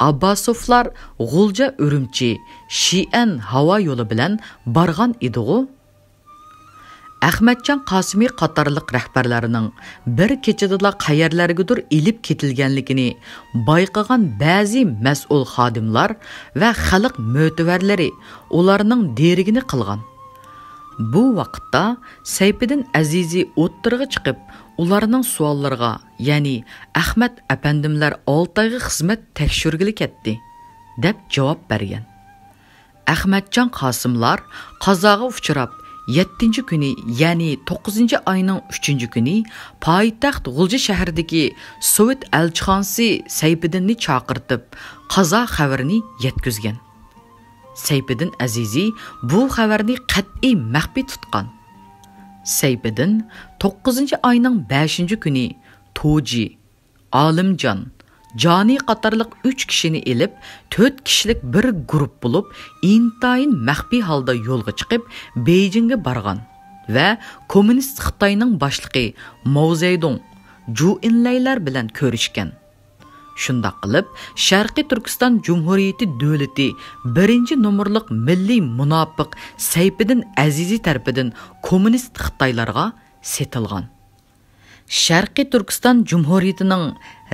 ئابباسوفلار غۇلجا ئۈرۈمچى، شىئەن ھاۋا يولى بىلەن بارغان ئىدىغۇ؟ ئەخمەتجان قاسىمى قاتارلىق رەھبەرلەرنىڭ بىر كېچىدىلا قەيەرلەرگىدۇر ئېلىپ كېتىلگەنلىكىنى بايقىغان بەزى مەسئۇل خادىملار ۋە خەلق مۆتىۋەرلىرى ئۇلارنىڭ دېرىكىنى قىلغان. بۇ ۋاقىتتا سەيپىدىن ئەزىزى ئوتتۇرىغا چىقىپ، ئۇلارنىڭ سوئاللىرىغا، يەنى، «ئەخمەت ئەپەندىملەر ئالتايغا خىزمەت تەكشۈرگىلى كەتتى» دەپ جاۋاب بەرگەن. ئەخمەتجان قاسىملار قازاغا ئۇچراپ، يەتتىنچى كۈنى، يەنى توققۇزىنچى ئاينىڭ ئۈچىنچى كۈنى پايتەخت غۇلجا شەھىرىدىكى سوۋېت ئەلچىخانىسى سەيپىدىننى چاقىرتىپ، قازا خەۋىرىنى يەتكۈزگەن. سەيپىدىن ئەزىزى بۇ خەۋەرنى قەتئىي مەخپىي تۇتقان. سەيپىدىن توققۇزىنچى ئاينىڭ بەشىنچى كۈنى توجى، ئالىمجان، جانى قاتارلىق ئۈچ كىشىنى ئېلىپ، تۆت كىشىلىك بىر گۇرۇپ بولۇپ، ئىنتايىن مەخپىي ھالدا يولغا چىقىپ، بېيجىڭگە بارغان ۋە كوممۇنىست خىتاينىڭ باشلىقى ماۋزېدۇڭ، جۇ ئېنلەيلەر بىلەن كۆرۈشكەن. شۇنداق قىلىپ، شەرقىي تۈركىستان جۇمھۇرىيىتى دۆلىتى بىرىنچى نومۇرلۇق مىللىي مۇناپىق سەيپىدىن ئەزىزى تەرىپىدىن كوممۇنىست خىتايلارغا سېتىلغان. شەرقىي تۈركىستان جۇمھۇرىيىتىنىڭ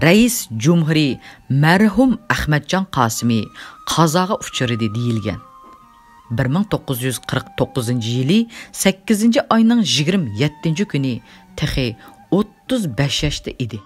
رەئىس جۇمھۇرى مەرھۇم ئەخمەتجان قاسىمى قازاغا ئۇچرىدى دېيىلگەن. بىر مىڭ توققۇز يۈز قىرىق توققۇزىنچى يىلى سەككىزىنچى ئاينىڭ يىگىرمە يەتتىنچى كۈنى تېخى ئوتتۇز بەش ياشتا ئىدى.